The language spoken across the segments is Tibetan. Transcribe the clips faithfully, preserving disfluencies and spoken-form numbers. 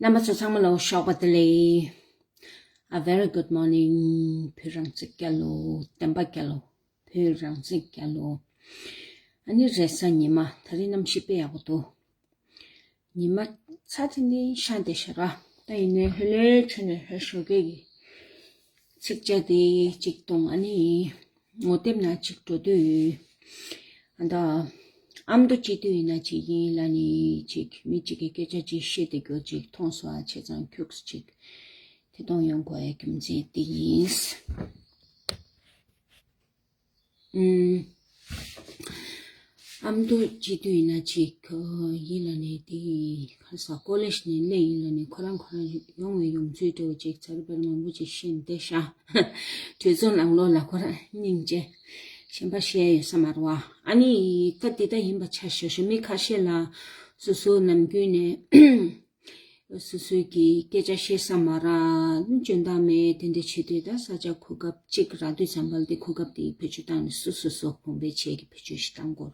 རྣམ་པ་ཚོ་ཚང་མ་ལ་ཞོགས་པ་བདེ་ལེགས། A very good morning. བོད་རང་བཙན་རྒྱལ་ལོ། བསྟན་པ་རྒྱལ་ལོ། བོད་རང་བཙན་རྒྱལ་ལོ། ཨ་ནི་རེས་གཟའ་ཉི་མ། ད་རིང་གནམ་གཤིས་དཔེ་ཡག་པོ་འདུག་ཉི་མ་ཚ་དེ་ནི་ཤར་བསྡད་ཤག་ར། ད་ཡིན་ནའི་ལྷོད་ལྷོད་བྱས་ནས་ལྷོད་ཞོགས་ཀས་ཀྱི་ཚིག་བཅད་དེ་གཅིག་གཏོང་། ཨ་ནི་ངོ་དེབ་ནང་གཅིག་འགྲོ་དུས། ཨ་ད་ཨ་མདོ་སྤྱི་འཐུས་ཡིན་ན་གཅིག་ཡིན་ལབ་ནས་གཅིག་མི་གཅིག་གིས་སྐད་ཆ་གཅིག་བཤད་བསྡད་རྒྱུ་གཅིག་མཐོང་སོང་། ཨ་བྱས་ཙང་ཁྱུག་ཙམ་གཅིག་དེ་གཏོང་ཡོང་དགོས་ཡ་རྒྱུ་མཚན་དེ་ཡིན། ཨུམ། ཨ་མདོ་སྤྱི་འཐུས་ཡིན་ན་གཅིག་ཡིན་ལབ་ནས་དེ་ག་ས་ཀོ་ལེ་ཇི་ནས་སླེབས་ཡིན་ལབ་ནས་ཁོ་རང་ཁོ་རང་ཡོང་བའི་ཡོང་ཚུལ་འདྲ་བོ་གཅིག་ཚར་པར་མང་པོ་གཅིག་བཤད་བསྡད་ཤག་གྲོས་ཚོགས་ནང་ལོགས་ལ་ཁོ་རང་སྙིང་རྗེ། གཞན་པ་བཤད་ཡོད་ས་མ་རེད་བ། ཨ་ནི་ད་འདི་ལྟ་ཡིན་པ་ཆ་བཞག་ཞོ་མི་ཁ་ཤས་ལ་སོ་སོ་ནམ་རྒྱུན་ནས་སོ་སོའི་གི་སྐད་ཆ་བཤད་ས་མ་རག་འཇོན་ཐང་མེད་དེ་འདྲ་བྱེད་དུས། ད་ས་ཆ་གོ་སྐབས་གཅིག་རག་དུས་ཙམ་པ་ལ་དེ་གོ་སྐབས་དེ་བེད་སྤྱོད་བཏང་ནས་སོ་སོ་སོ་གོང་འཕེལ་ཆེད་ཀྱི་བེད་སྤྱོད་ཞིག་བཏང་དགོས་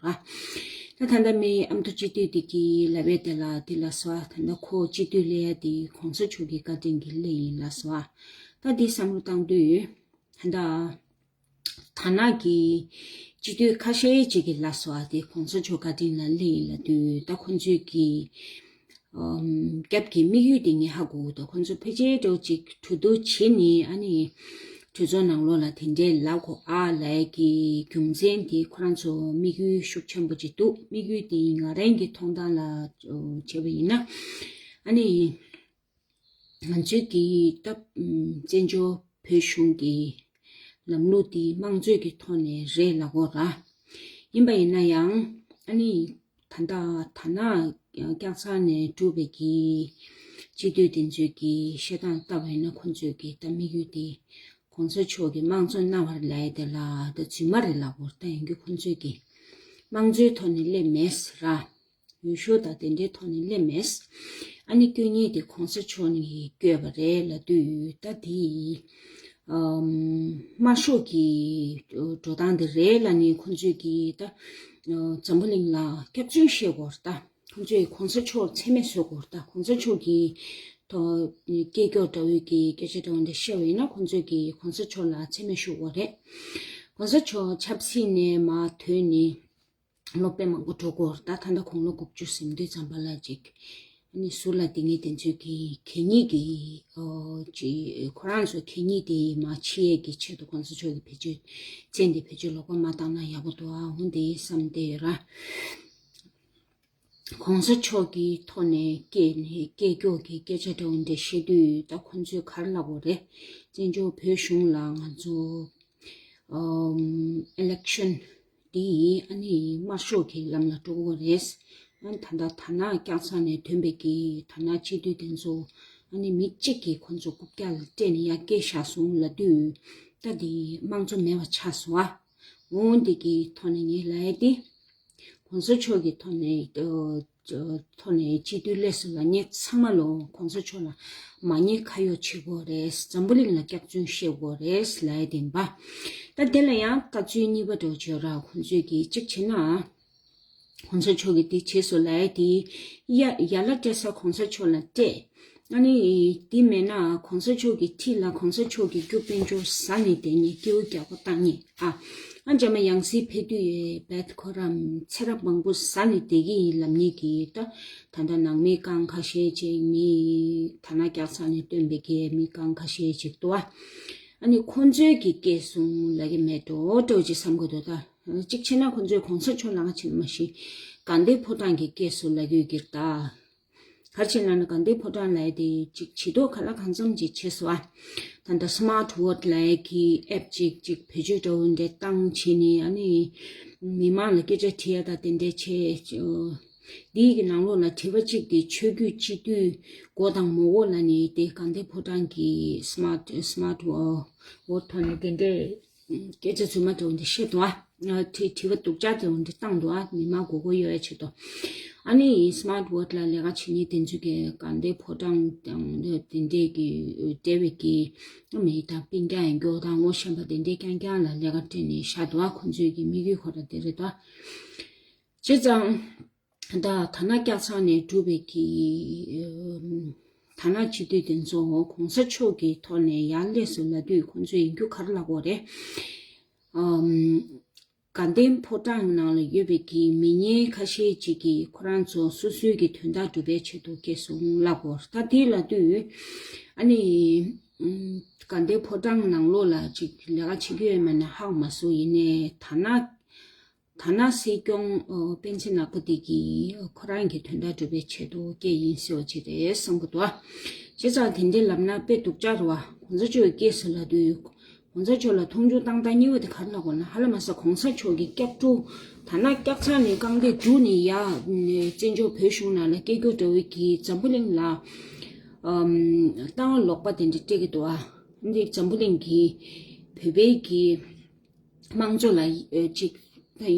ར། ད་ད་ལྟ་མི་ཨ་མདོ་སྤྱི་འཐུས་དེ་གི་ལབ་པའི་དེ་ལ་དེ་ལ་སོ། ད་ལྟ་ཁོ་སྤྱི་འཐུས་སླེབས་ཡ་དེ་གོང་ས་མཆོག་གི་བཀའ་དྲིན་གྱིས་སླེབས་ཡིན་ལབ་སོ། ད་དེ་བསམ་བློ་བཏང་དུས་ད་ལྟ། ཐ་ན་གི་སྤྱི་འཐུས་ཁ་ཤས་ཅིག་གིས་ལབ་སོང་། ཨ་དེ་གོང་ས་མཆོག་བཀའ་དྲིན་ལ་སླེབས་ཡིན་ལབ་དུས། ད་ཁོང་ཚོས་ཀྱི་ཨམ་སྐྱབས་ཀྱི་དམིགས་ཡུལ་དེ་ངས་ཧ་གོ་གི་འདུག་ཁོང་ཚོ་ཕལ་ཆེར་འདྲ་བོ་ཅིག་གྲོས་བསྡུར་བྱས་ནས་ཨ་ནི་གྲོས་ཚོགས་ནང་ལོགས་ལ་དེ་འདྲའི་ལབ་དགོས་ཨ་ལབ་ཡ་གི་རྒྱུ་མཚན་དེ་ཁོ་རང་ཚོ་དམིགས་ཡུལ་ཤུགས་ཆེན་པོ་ཅིག་འདུག་དམིགས་ཡུལ་དེ་ང་རང་གི་མཐོང་སྟངས་ལ་བྱས་པ་ཡིན་ན། ཨ་ནི། ང་ཚོའི་གི་ད་བཙན་བྱོལ་བོད་གཞུང་གི་ལམ་ལུགས་འདི་དམངས་གཙོའི་གི་ཐོག་ནས་རེད་ལབ་དགོས་ར། ཡིན་པ་ཡིན་ན་ཡང་ཨ་ནི་ད་ལྟ་ད་ནང་སྐྱག་ཚང་ནས་གྲུབ་པའི་གི་སྤྱི་འཐུས་དེ་ཚོའི་གི་བཤད་སྟངས་ལྟ་བ་ཡིན་ན། ཁོང་ཚོའི་གི་ད་དམིགས་ཡུལ་དེ་གོང་ས་མཆོག་གིས་དམངས་གཙོ་གནང་བ་རེད་ལབ་ཡ་དེ་ལ་ད་རྫུན་མ་རེད་ལབ་དགོས་ར། ད་ཡིན་རྒྱུ་ཁོང་ཚོའི་གི་དམངས་གཙོའི་ཐོག་ནས་སླེབས་མེད་ཟེར་ར། འོས་ཤོག་དང་དེ་འདྲའི་ཐོག་ནས་སླེབས་མེད། ཨ་ནི་བསྐྱོན་མཁན་དེ་གོང་ས་མཆོག་ནས་བསྐྱོན་པ་རེད་ལབ་དུས། ད་དེ་ཨམ་དམར་ཤོག་གི་འགྲོ་སྟངས་དེ་རེད་ལབ་ནས་ཁོང་ཚོས་ཀྱི་ད་འཛམ་བུ་གླིང་ལ་སྐྱག་རྫུན་བཤད་དགོས་རེད། ད་ཁོང་ཚོས་གོང་ས་མཆོག་མཚན་སྨད་བཟོ་དགོས་རེད། ད་གོང་ས་མཆོག་གི་ཐོག་སྐད་སྐྱོག་འདྲ་བོའི་གི་སྐད་ཆ་འདྲ་བོ་འདི་བཤད་པ་ཡིན་ན། ཁོང་ཚོས་ཀྱི་གོང་ས་མཆོག་ལ་མཚན་སྨད་ཞུ་དགོས་རེད། གོང་ས་མཆོག་ཆབ་སྲིད་ནས་མར་ཐོན་ནས། ལོ་དཔེ་མང་པོ་འགྲོ་གི་ཡོད་རེད། ད་ད་ལྟ་དགུང་ལོ་དགུ་བཅུ་ཟིན་དུས་ཙམ་པ་ལ་ཅིག་ཨ་ནི་ཟུར་ལ་དེ་ངས་དེ་ཚོས་ཀྱི་གད་སྙིགས་ཀྱི་ཨོ་ཅི་ཁོ་རང་ཚོ་གད་སྙིགས་དེ་མར་ཕྱི་ཡས་ཀྱི་ཆེད་དུ་གོང་ས་མཆོག་གི་བེད་སྤྱོད་མཚན་དེ་བེད་སྤྱོད་ལོག་པ་མ་བཏང་ན་ཡག་པོ་འདུག་ཨ། འོ་འདི་བསམ་བསྡད་ཡོད་ར། གོང་ས་མཆོག་གི་ཐོག་ནས་སྐད་ནས་སྐད་སྐྱོག་གི་སྐད་ཆ་འདྲ་བོ་འདི་བཤད་དུས། ད་ཁོང་ཚོས་ག་རེ་ལབ་དགོས་རེད། བཙན་བྱོལ་བོད་གཞུང་ལ་ང་ཚོ་ཨམ་ཨི་ལེག་ཤན་འདི་ཨ་ནི་དམར་ཤོག་གི་ལམ་ལ་འགྲོ་དགོས་རེད། ཨ་ནི་ད་ལྟ་ད་ནང་སྐྱག་ཚང་ནས་ཐོན་པའི་གི་ད་ནང་སྤྱི་འཐུས་དེ་ཚོ་ཨ་ནི་མི་གཅིག་གིས་ཁོང་ཚོ་རྐུབ་བཀྱག་ལ་སྤྲད་ནས་ཡར་སྐྱེལ་བཞག་སོང་ལབ་དུས། ད་འདི་དམངས་གཙོ་མེད་པ་ཆགས་སོང་ཨ། འོ་འདི་གི་ཐོག་ནས་ངས་ལབ་ཡ་དེ། གོང་ས་མཆོག་གི་ཐོག་ནས་ཨ་ཐོག་ནས་སྤྱི་འཐུས་སླེབས་སོང་ལབ་མཁན་ཚང་མ་ལོ་གོང་ས་མཆོག་ལ་མ་ཉེས་ཁ་གཡོག་བྱེད་དགོས་རེད། འཛམ་བུ་གླིང་ལ་སྐྱག་རྫུན་བཤད་དགོས་རེད་ལབ་ཡ་དེ་ཡིན་པ། ད་དེ་ལ་ཡང་བཀའ་བཙུན་གཉིས་པ་འདྲ་བོ་བྱོས་ར། ཁོང་ཚོས་ཀྱིས་གཅིག་བྱས་ན། གོང་ས་མཆོག་གིས་དེ་བྱས་སོང་ལབ་ཡ་དེ། ཡ་ཡ་ལ་སྤྲད་ས་གོང་ས་མཆོག་ལ་སྤྲད། ཨ་ནི་དེ་མེད་ན་གོང་ས་མཆོག་གི་འཁྲིས་ལ་གོང་ས་མཆོག་གི་རྒྱུ་དཔལ་འབྱོར་ཟ་ནས་བསྡད་མཁན། སྐྱེ་བོ་རྒྱག་པ་བཏང་མཁན་ཨ། ཨ་འཇམ་དབྱངས་སྲིད་ཕེབས་དུས་བེད་ཁོ་རང་ཚེ་རབས་མང་པོ་ཟ་ནས་བསྡད་ཀྱི་ཡིན་ལབ་མཁན་གྱི། ད་ད་ལྟ་ནང་མི་རྐང་ཁ་ཤས་ཅིག་མི་ད་ནང་སྐྱག་ཚང་ནས་བཏོན་པའི་གི་མི་རྐང་ཁ་ཤས་ཅིག་འདུག་ཨ། ཨ་ནི་ཁོང་ཚོས་ཀྱི་སྐད་གསུང་ལབ་ཀྱི་མེད་འགྲོ་འགྲོ་ཅིག་བསམ་གྱི་འདུག་ད་གཅིག་བྱས་ན་ཁོང་ཚོས་གོང་ས་མཆོག་ལ་ང་བྱས་ན་མ་གཞི་དགའ་ལྡན་ཕོ་བྲང་གི་སྐད་གསུང་ལབ་ཀྱི་ཡོད་ཀྱི་རེད་ད། ག་རེ་བྱས་ན་ན་དགའ་ལྡན་ཕོ་བྲང་ལབ་ཡ་དེ་ཅིག་བྱེད་ཐོག་ག་ལ་གང་འཚམ་ཅིག་བྱས་སོང་ཨ། ད་ལྟ་སི་མཱར་ཊི་ཝོ་ཊི་ལབ་ཡ་གི་ཨེབ་ཅིག་ཅིག་བེད་སྤྱོད་འདྲ་བོ་འདྲ་བཏང་བྱས་ནས། ཨ་ནི་མི་མང་ལ་སྐད་ཆ་དྲི་ཡ་དང་དེ་འདྲ་བྱས། འདིའི་གི་ནང་ལོགས་ལ་དྲི་བ་གཅིག་དེ་ཆོས་བརྒྱུད་སྤྱི་འཐུས་དགོས་དང་མ་དགོས་ལབ་ནས་དེ་དགའ་ལྡན་ཕོ་བྲང་གི་སི་མཱར་ཊི་སི་མཱར་ཊི་ཝོ་ཊི་ཐོག་ནས་དེ་འདྲ། སྐད་ཆ་རྫུན་མ་འདྲ་བོ་འདི་བཤད་འདུག་ཨ། དྲི་དྲི་བ་སྡུག་ཅག་འདྲ་བོ་འདི་བཏང་འདུག་ཨ། མི་མང་མགོ་སྐོར་གཡོག་ཡ་ཆེད་དུ། ཨ་ནི་སི་མཱར་ཊི་ཝོ་ཊི་ལ་ལས་ཀ་བྱེད་མཁན་དེ་ཚོ་གིས་དགའ་ལྡན་ཕོ་བྲང་དང་དེ་འདྲས་ཀྱི་འབྲེལ་བའི་གི་མི་དང་སྤུན་ཀྱག་ཡིན་རྒྱུ་དང་ངོ་ཤེས་པ་དེ་འདྲས་རྐྱང་རྐྱང་ལ་ལས་ཀ་སྤྲད་ནས་བཞག་འདུག་ཨ། ཁོང་ཚོའི་གི་དམིགས་ཡུལ་ཁོ་རང་དེ་རེད་དོ། བྱས་ཙང་ད་ད་ནང་སྐྱག་ཚང་ནས་གྲུབ་པའི་གི་ཨམ་ དར་ནག་སྤྱི་འཐུས་དེ་ཚོ་གོང་ས་མཆོག་གི་ཐོག་ནས་ཡར་སླེབས་སོང་ལབ་དུས་ཁོང་ཚོས་ཡིན་རྒྱུ་ག་རེ་ལབ་དགོས་རེད། ཨམ། དགའ་ལྡན་ཕོ་བྲང་ནང་ལ་ཡོད་པའི་གི་མི་ངན་ཁ་ཤས་ཅིག་གིས་ཁོ་རང་ཚོ་སོ་སོའི་གི་དོན་དག་སྒྲུབ་པའི་ཆེད་དུ་སྐྱེས་སོང་ལབ་དགོས། ད་དེ་ལབ་དུས་ཨ་ནི། ཨམ། དགའ་ལྡན་ཕོ་བྲང་ནང་ལོགས་ལ་ཅིག་ལས་ཀ་བྱེད་ཀྱི་ཡོད་མེད་ནི་ཧ་གོ་མ་སོང་། ཡིན་ནའི་དར་ནག་དར་ནག་སྲིད་སྐྱོང་ཨོ་སྤེན་ཚེ་ནག་པོ་དེ་གིས་ཁོ་རང་གི་དོན་དག་སྒྲུབ་པའི་ཆེད་དུ་སྐྱེས་ཡིན་ཟེར་བ་ཅིག་རེད་བསམ་གི་འདུག་ཨ། བྱས་ཙང་དེ་འདྲའི་ལབ་ན་དཔེ་སྡུག་ཅག་རེད་བ། གོང་ས་མཆོག་གིས་སྐྱེས་ཟེར་ལབ་དུས་གོང་ས་མཆོག་ལ་མཐོང་ཆུང་བཏང་སྟངས་གཉིས་པ་དེ་ག་རེ་ལབ་དགོས་ན། ཧ་ལས་མ་སོང་། གོང་ས་མཆོག་གི་སྐྱབས་འགྲོ་དར་ནག་སྐྱག་ཚང་ནས་རྐང་སྟེགས་བརྒྱུད་ནས་ཡར་བཙན་བྱོལ་བོད་གཞུང་ནང་ལ་སྐྱེ་རྒྱུ་འདྲ་བོའི་གི་འཛམ་བུ་གླིང་ལ་ཨམ། ལྟ་བ་ལོག་པ་དེ་འདྲ་སྤྲད་ཀྱི་འདུག་ཨ། འདི་འཛམ་བུ་གླིང་གི་བོད་པའི་གི་དམངས་གཙོ་ལ་ཨེ་ཅིག་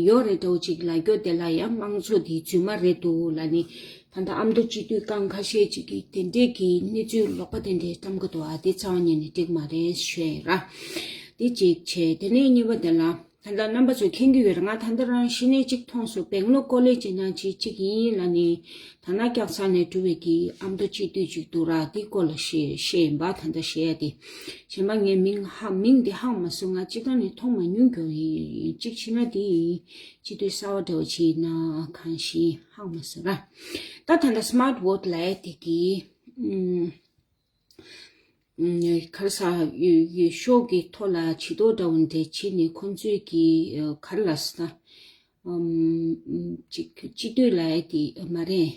ཡོད་རེད་འདྲ་བོ་ཅིག་ལབ་རྒྱུ་དེ་ལ་ཡང་དམངས་གཙོ་དེ་རྫུན་མ་རེད་འདུག་ལབ་ནས། ད་ལྟ་ཨ་མདོ་སྤྱི་འཐུས་རྐང་ཁ་ཤས་ཅིག་གིས་དེ་འདྲས་ཀྱི་གནས་ཚུལ་ལོག་པ་དེ་འདྲས་བཀྲམ་གི་འདུག་ཨ། དེ་རྩ་བ་ཉིད་ནས་འགྲིག་མ་རེད་ཞུ་ཡ་ཡིན་ར། དེ་གཅིག་བྱས། དེ་ནས་གཉིས་པ་དེ་ལ་ད་ལྟ་རྣམ་པ་ཚོས་མཁྱེན་གྱི་ཡོད་རེད། ང་ད་ལྟ་རང་གཞི་ནས་གཅིག་མཐོང་སོང་། སྦེང་ལོར་ཀོ་ལེ་ཇི་ནང་ཅིག་ཅིག་ཡིན་ལབ་ནས། དར་ནག་སྐྱག་ཚང་ནས་གྲུབ་པའི་གི་ཨ་མདོ་སྤྱི་འཐུས་ཅིག་འདུག་ར། དེ་སྐོར་ལ་བཤད་བཤད་ཡིན་པ། ད་ལྟ་བཤད་ཡ་དེ་གཞན་པ་ངས་མིང་ཧ་མིང་དེ་ཧ་གོ་མ་སོང་། ང་སྤྱིར་བཏང་ནས་མཐོང་མ་མྱོང་གི་ཡིན། གཅིག་བྱས་ན་དེ་སྤྱི་འཐུས་གསར་པ་འདྲ་བོ་ཅིག་ཡིན་ན་གང་ཞིག་ཧ་གོ་མ་སོང་ར། ད་ད་ལྟ་སི་མཱར་ཊི་ཝོ་ཊི་ལབ་ཡ་དེ་གི་ཨུམ། ག་རེ་ཟ། འོས་འོས་ཤོག་གི་ཐོག་ལ་བྱི་དོར་འདྲ་བོ་འདྲ་བྱས་ནས་ཁོང་ཚོས་ཀྱི་ག་རེ་ལབ་ཟེར་ན། ཅིག་སྤྱི་འཐུས་ལབ་ཡ་དེ་མ་རེད།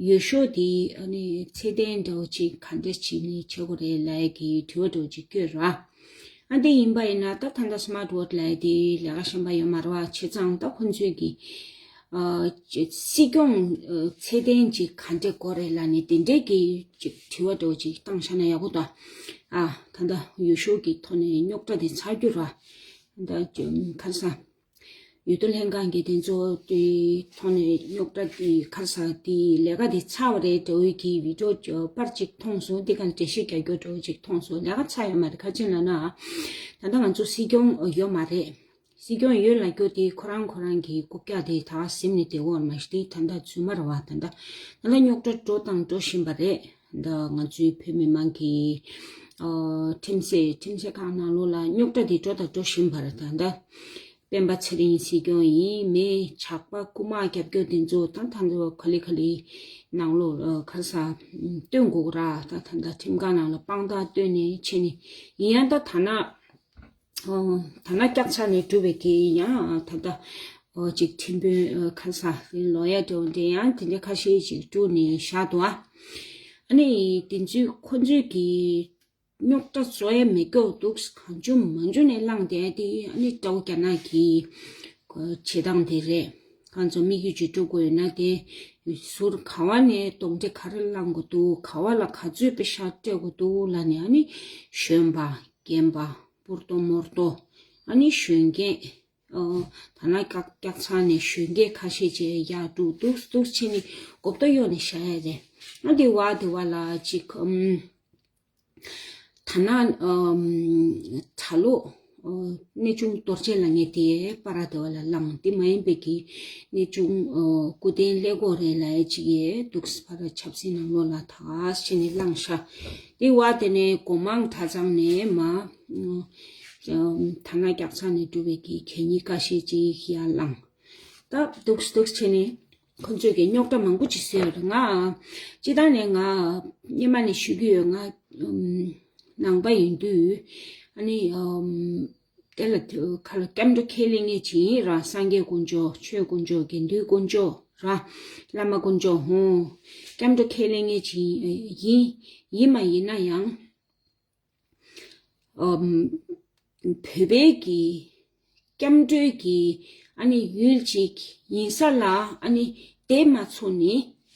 འོས་ཤོག་དེ་ཨ་ནི་ཚད་ལྡན་འདྲ་བོ་ཅིག་ག་འདྲ་བྱས་ནས་བྱེད་དགོས་རེད་ལབ་ཡ་གི་དྲི་བ་འདྲ་བོ་ཅིག་བསྐྱོན་ར། ཨ་འདི་ཡིན་པ་ཡིན་ན་ད་ད་ལྟ་སི་མཱར་ཊི་ཝོ་ཊི་ལབ་ཡ་དེ་ལས་ཀ་གཞན་པ་ཡོད་མ་རེད་བ། བྱས་ཙང་ད་ཁོང་ཚོས་ཀྱི་ཨ་སྲིད་སྐྱོང་ཨ་ཚད་ལྡན་ཅིག་ག་འདྲས་དགོས་རེད་ལབ་ནས་དེ་འདྲས་ཀྱི་ཅིག་དྲི་བ་འདྲ་བོ་ཅིག་བཏང་བཞག་ན་ཡག་པོ་འདུག་ཨ། ད་ལྟ་འོས་ཤོག་གི་ཐོག་ནས་རྙོག་དྲ་དེ་ཚར་རྒྱུ་ར། ད་ག་རེ་ཟ། འོས་བསྡུ་ལྷན་ཁང་གི་དེ་ཚོ་དེ་ཐོག་ནས་རྙོག་དྲ་དེ་ག་རེ་ཟ། དེ་ལས་ཀ་དེ་ཚར་བ་རེད་འདྲ་བོའི་གི་བི་ཌི་ཡོ་པར་ཅིག་མཐོང་སོང་། དེ་ག་འགྲེལ་བཤད་རྒྱག་རྒྱུ་འདྲ་བོ་ཅིག་མཐོང་སོང་། ལས་ཀ་ཚར་ཡོད་མ་རེད། ག་རེ་ཟེར་ལབ་ན། ད་ལྟ་ང་ཚོ་སྲིད་སྐྱོང་ཡོད་མ་རེད། སྲིད་སྐྱོང་ཡོད་ལབ་རྒྱུ་དེ་ཁོ་རང་ཁོ་རང་གི་རྐུབ་བཀྱག་དེ་ད་ག་ཟིན་ནས་བསྡད་ཡོད་མ་རེད། དེ་ད་ལྟ་རྫུན་མ་རེད་བ། ད་ལྟ་ད་ལྟ་རྙོག་དྲ་འགྲོ་དང་འགྲོ་བཞིན་པ་རེད། ད་ང་ཚོའི་བོད་མི་མང་གི་ཨ་ཁྲིམས་སའི་ཁྲིམས་སའི་ཁང་ནང་ལོགས་ལ་རྙོག་དྲ་དེ་འགྲོ་དང་འགྲོ་བཞིན་པ་རེད། ད་ལྟ་སྤེན་པ་ཚེ་རིང་སྲིད་སྐྱོང་ཡིན་མིན། ཇག་པ་རྐུ་མ་རྒྱབ་སྐྱོར་དེ་ཚོ་ད་ད་ལྟ་ག་ལེ་ག་ལེ་ནང་ལོགས་ཨ་ག་རེ་ཟ་སྟོན་དགོས་ར། ད་ད་ལྟ་ཁྲིམས་ཁང་ནང་ལ་དཔང་རྟགས་སྟོན་ནས་བྱས་ནས་ཡིན་ཡང་ད་ད་ན། ཨོ། དར་ནག་སྐྱག་ཚང་ནས་གྲུབ་པའི་གི་ཡང་ད་ལྟ་ཨོ་ཅིག་ཁྲིམས་དཔོན་ཨོ་ག་རེ་ཟ་ལོ་ཡར་འདྲ་བོ་འདྲ་ཡང་དེ་འདྲ་ཁ་ཤས་ཅིག་བསྒྲུགས་ནས་བཞག་འདུག་ཨ། ཨ་ནི་དེ་ཚོས་ཁོ་ཚོས་ཀྱི་རྙོག་དྲ་བཟོ་ཡ་མེད་སྐྱོ་འདུག་གང་བྱུང་མང་བྱུང་ནས་བསླངས་བསྡད་དེ། ཨ་ནི་དགྲ་བོ་རྒྱ་ནག་གི་བྱེད་སྟངས་དེ་རེད། ཁོང་ཚོ་དམིགས་ཡུལ་ཅིག་སྒྲུབ་དགོས་ཡོད་ན་དེ་ཟུར་ག་བ་ནས་གདོན་འདྲེ་ག་རེ་བསླང་དགོས་འདུག་ག་བ་ལ་ག་ཚོད་པེ་ཤག་སྤྲད་དགོས་འདུག་ལབ་ནས། ཨ་ནི་གཞོན་པ་རྒན་པ་སྤུ་མདོག་དམར་པོ། ཨ་ནི་གཞོན་སྐྱེས། ཨོ། དར་ནག་སྐྱག་སྐྱག་ཚང་ནས་གཞོན་སྐྱེས་ཁ་ཤས་ཅིག་ཡར་འདུག་འདུག་འདུག་བྱས་ནས་མགོ་བརྡ་གཡོག་ནས་བཞག་ཡ་རེད། ཨ་དེ་བ་དེ་བ་ལ་ཅིག་ཨམ། དར་ནག་ཨམ། གྲྭ་ལོག་ཨོ། གནས་ཆུང་རྡོ་རྗེ་ལབ་མཁན་དེ་པར་དེ་བ་ལ་བསླངས། དེ་མ་ཡིན་པའི་གི་གནས་ཆུང་ཨོ། སྐུ་རྟེན་ཀླད་ཀོར་རེད་ལབ་ཡ་ཅིག་ཡས་འདུག་ཕར་ཆབ་སྲིད་ནང་ལོགས་ལ་ཐག་བྱས་ནས་བསླངས་ཤག་དེ་བ་དེ་ནས་སྒོ་མང་གྲྭ་ཚང་ནས་མར། དར་ནག་སྐྱག་ཚང་ནས་གྲུབ་པའི་གི་གད་སྙིགས་ཁ་ཤས་ཅིག་ཡར་བསླངས། ད་འདུག་འདུག་བྱས་ནས་ཁོ་ཚོས་ཀྱི་རྙོག་དྲ་མང་པོ་ཅིག་བཟོས་ཡོད་རེད། ང་སྤྱིར་བཏང་ནས་ང་སྔོན་མ་ནས་ཞུ་གི་ཡོད། ང་ཨམ། ནང་པ་ཡིན་དུས་ཨ་ནི་ཨམ། དེ་ལ་དེ་ཁ་ལ་སྐྱབས་འགྲོ་ཁས་ལེན་མཁན་ཅིག་ཡིན་ར། སངས་རྒྱས་དཀོན་མཆོག་ཆོས་དཀོན་མཆོག་དགེ་འདུན་དཀོན་མཆོག་ར། བླ་མ་དཀོན་མཆོག་ཧོ། སྐྱབས་འགྲོ་ཁས་ལེན་མཁན་ཅིག་ཡིན། ཡིན་མ་ཡིན་ན་ཡང་། ཨམ། བོད་པའི་གི་སྐྱབས་འགྲོའི་གི་ཨ་ནི་ཡུལ་ཅིག་ཡིན་ས་ལ། ཨ་ནི་དེ་མ་ཚད་ནི་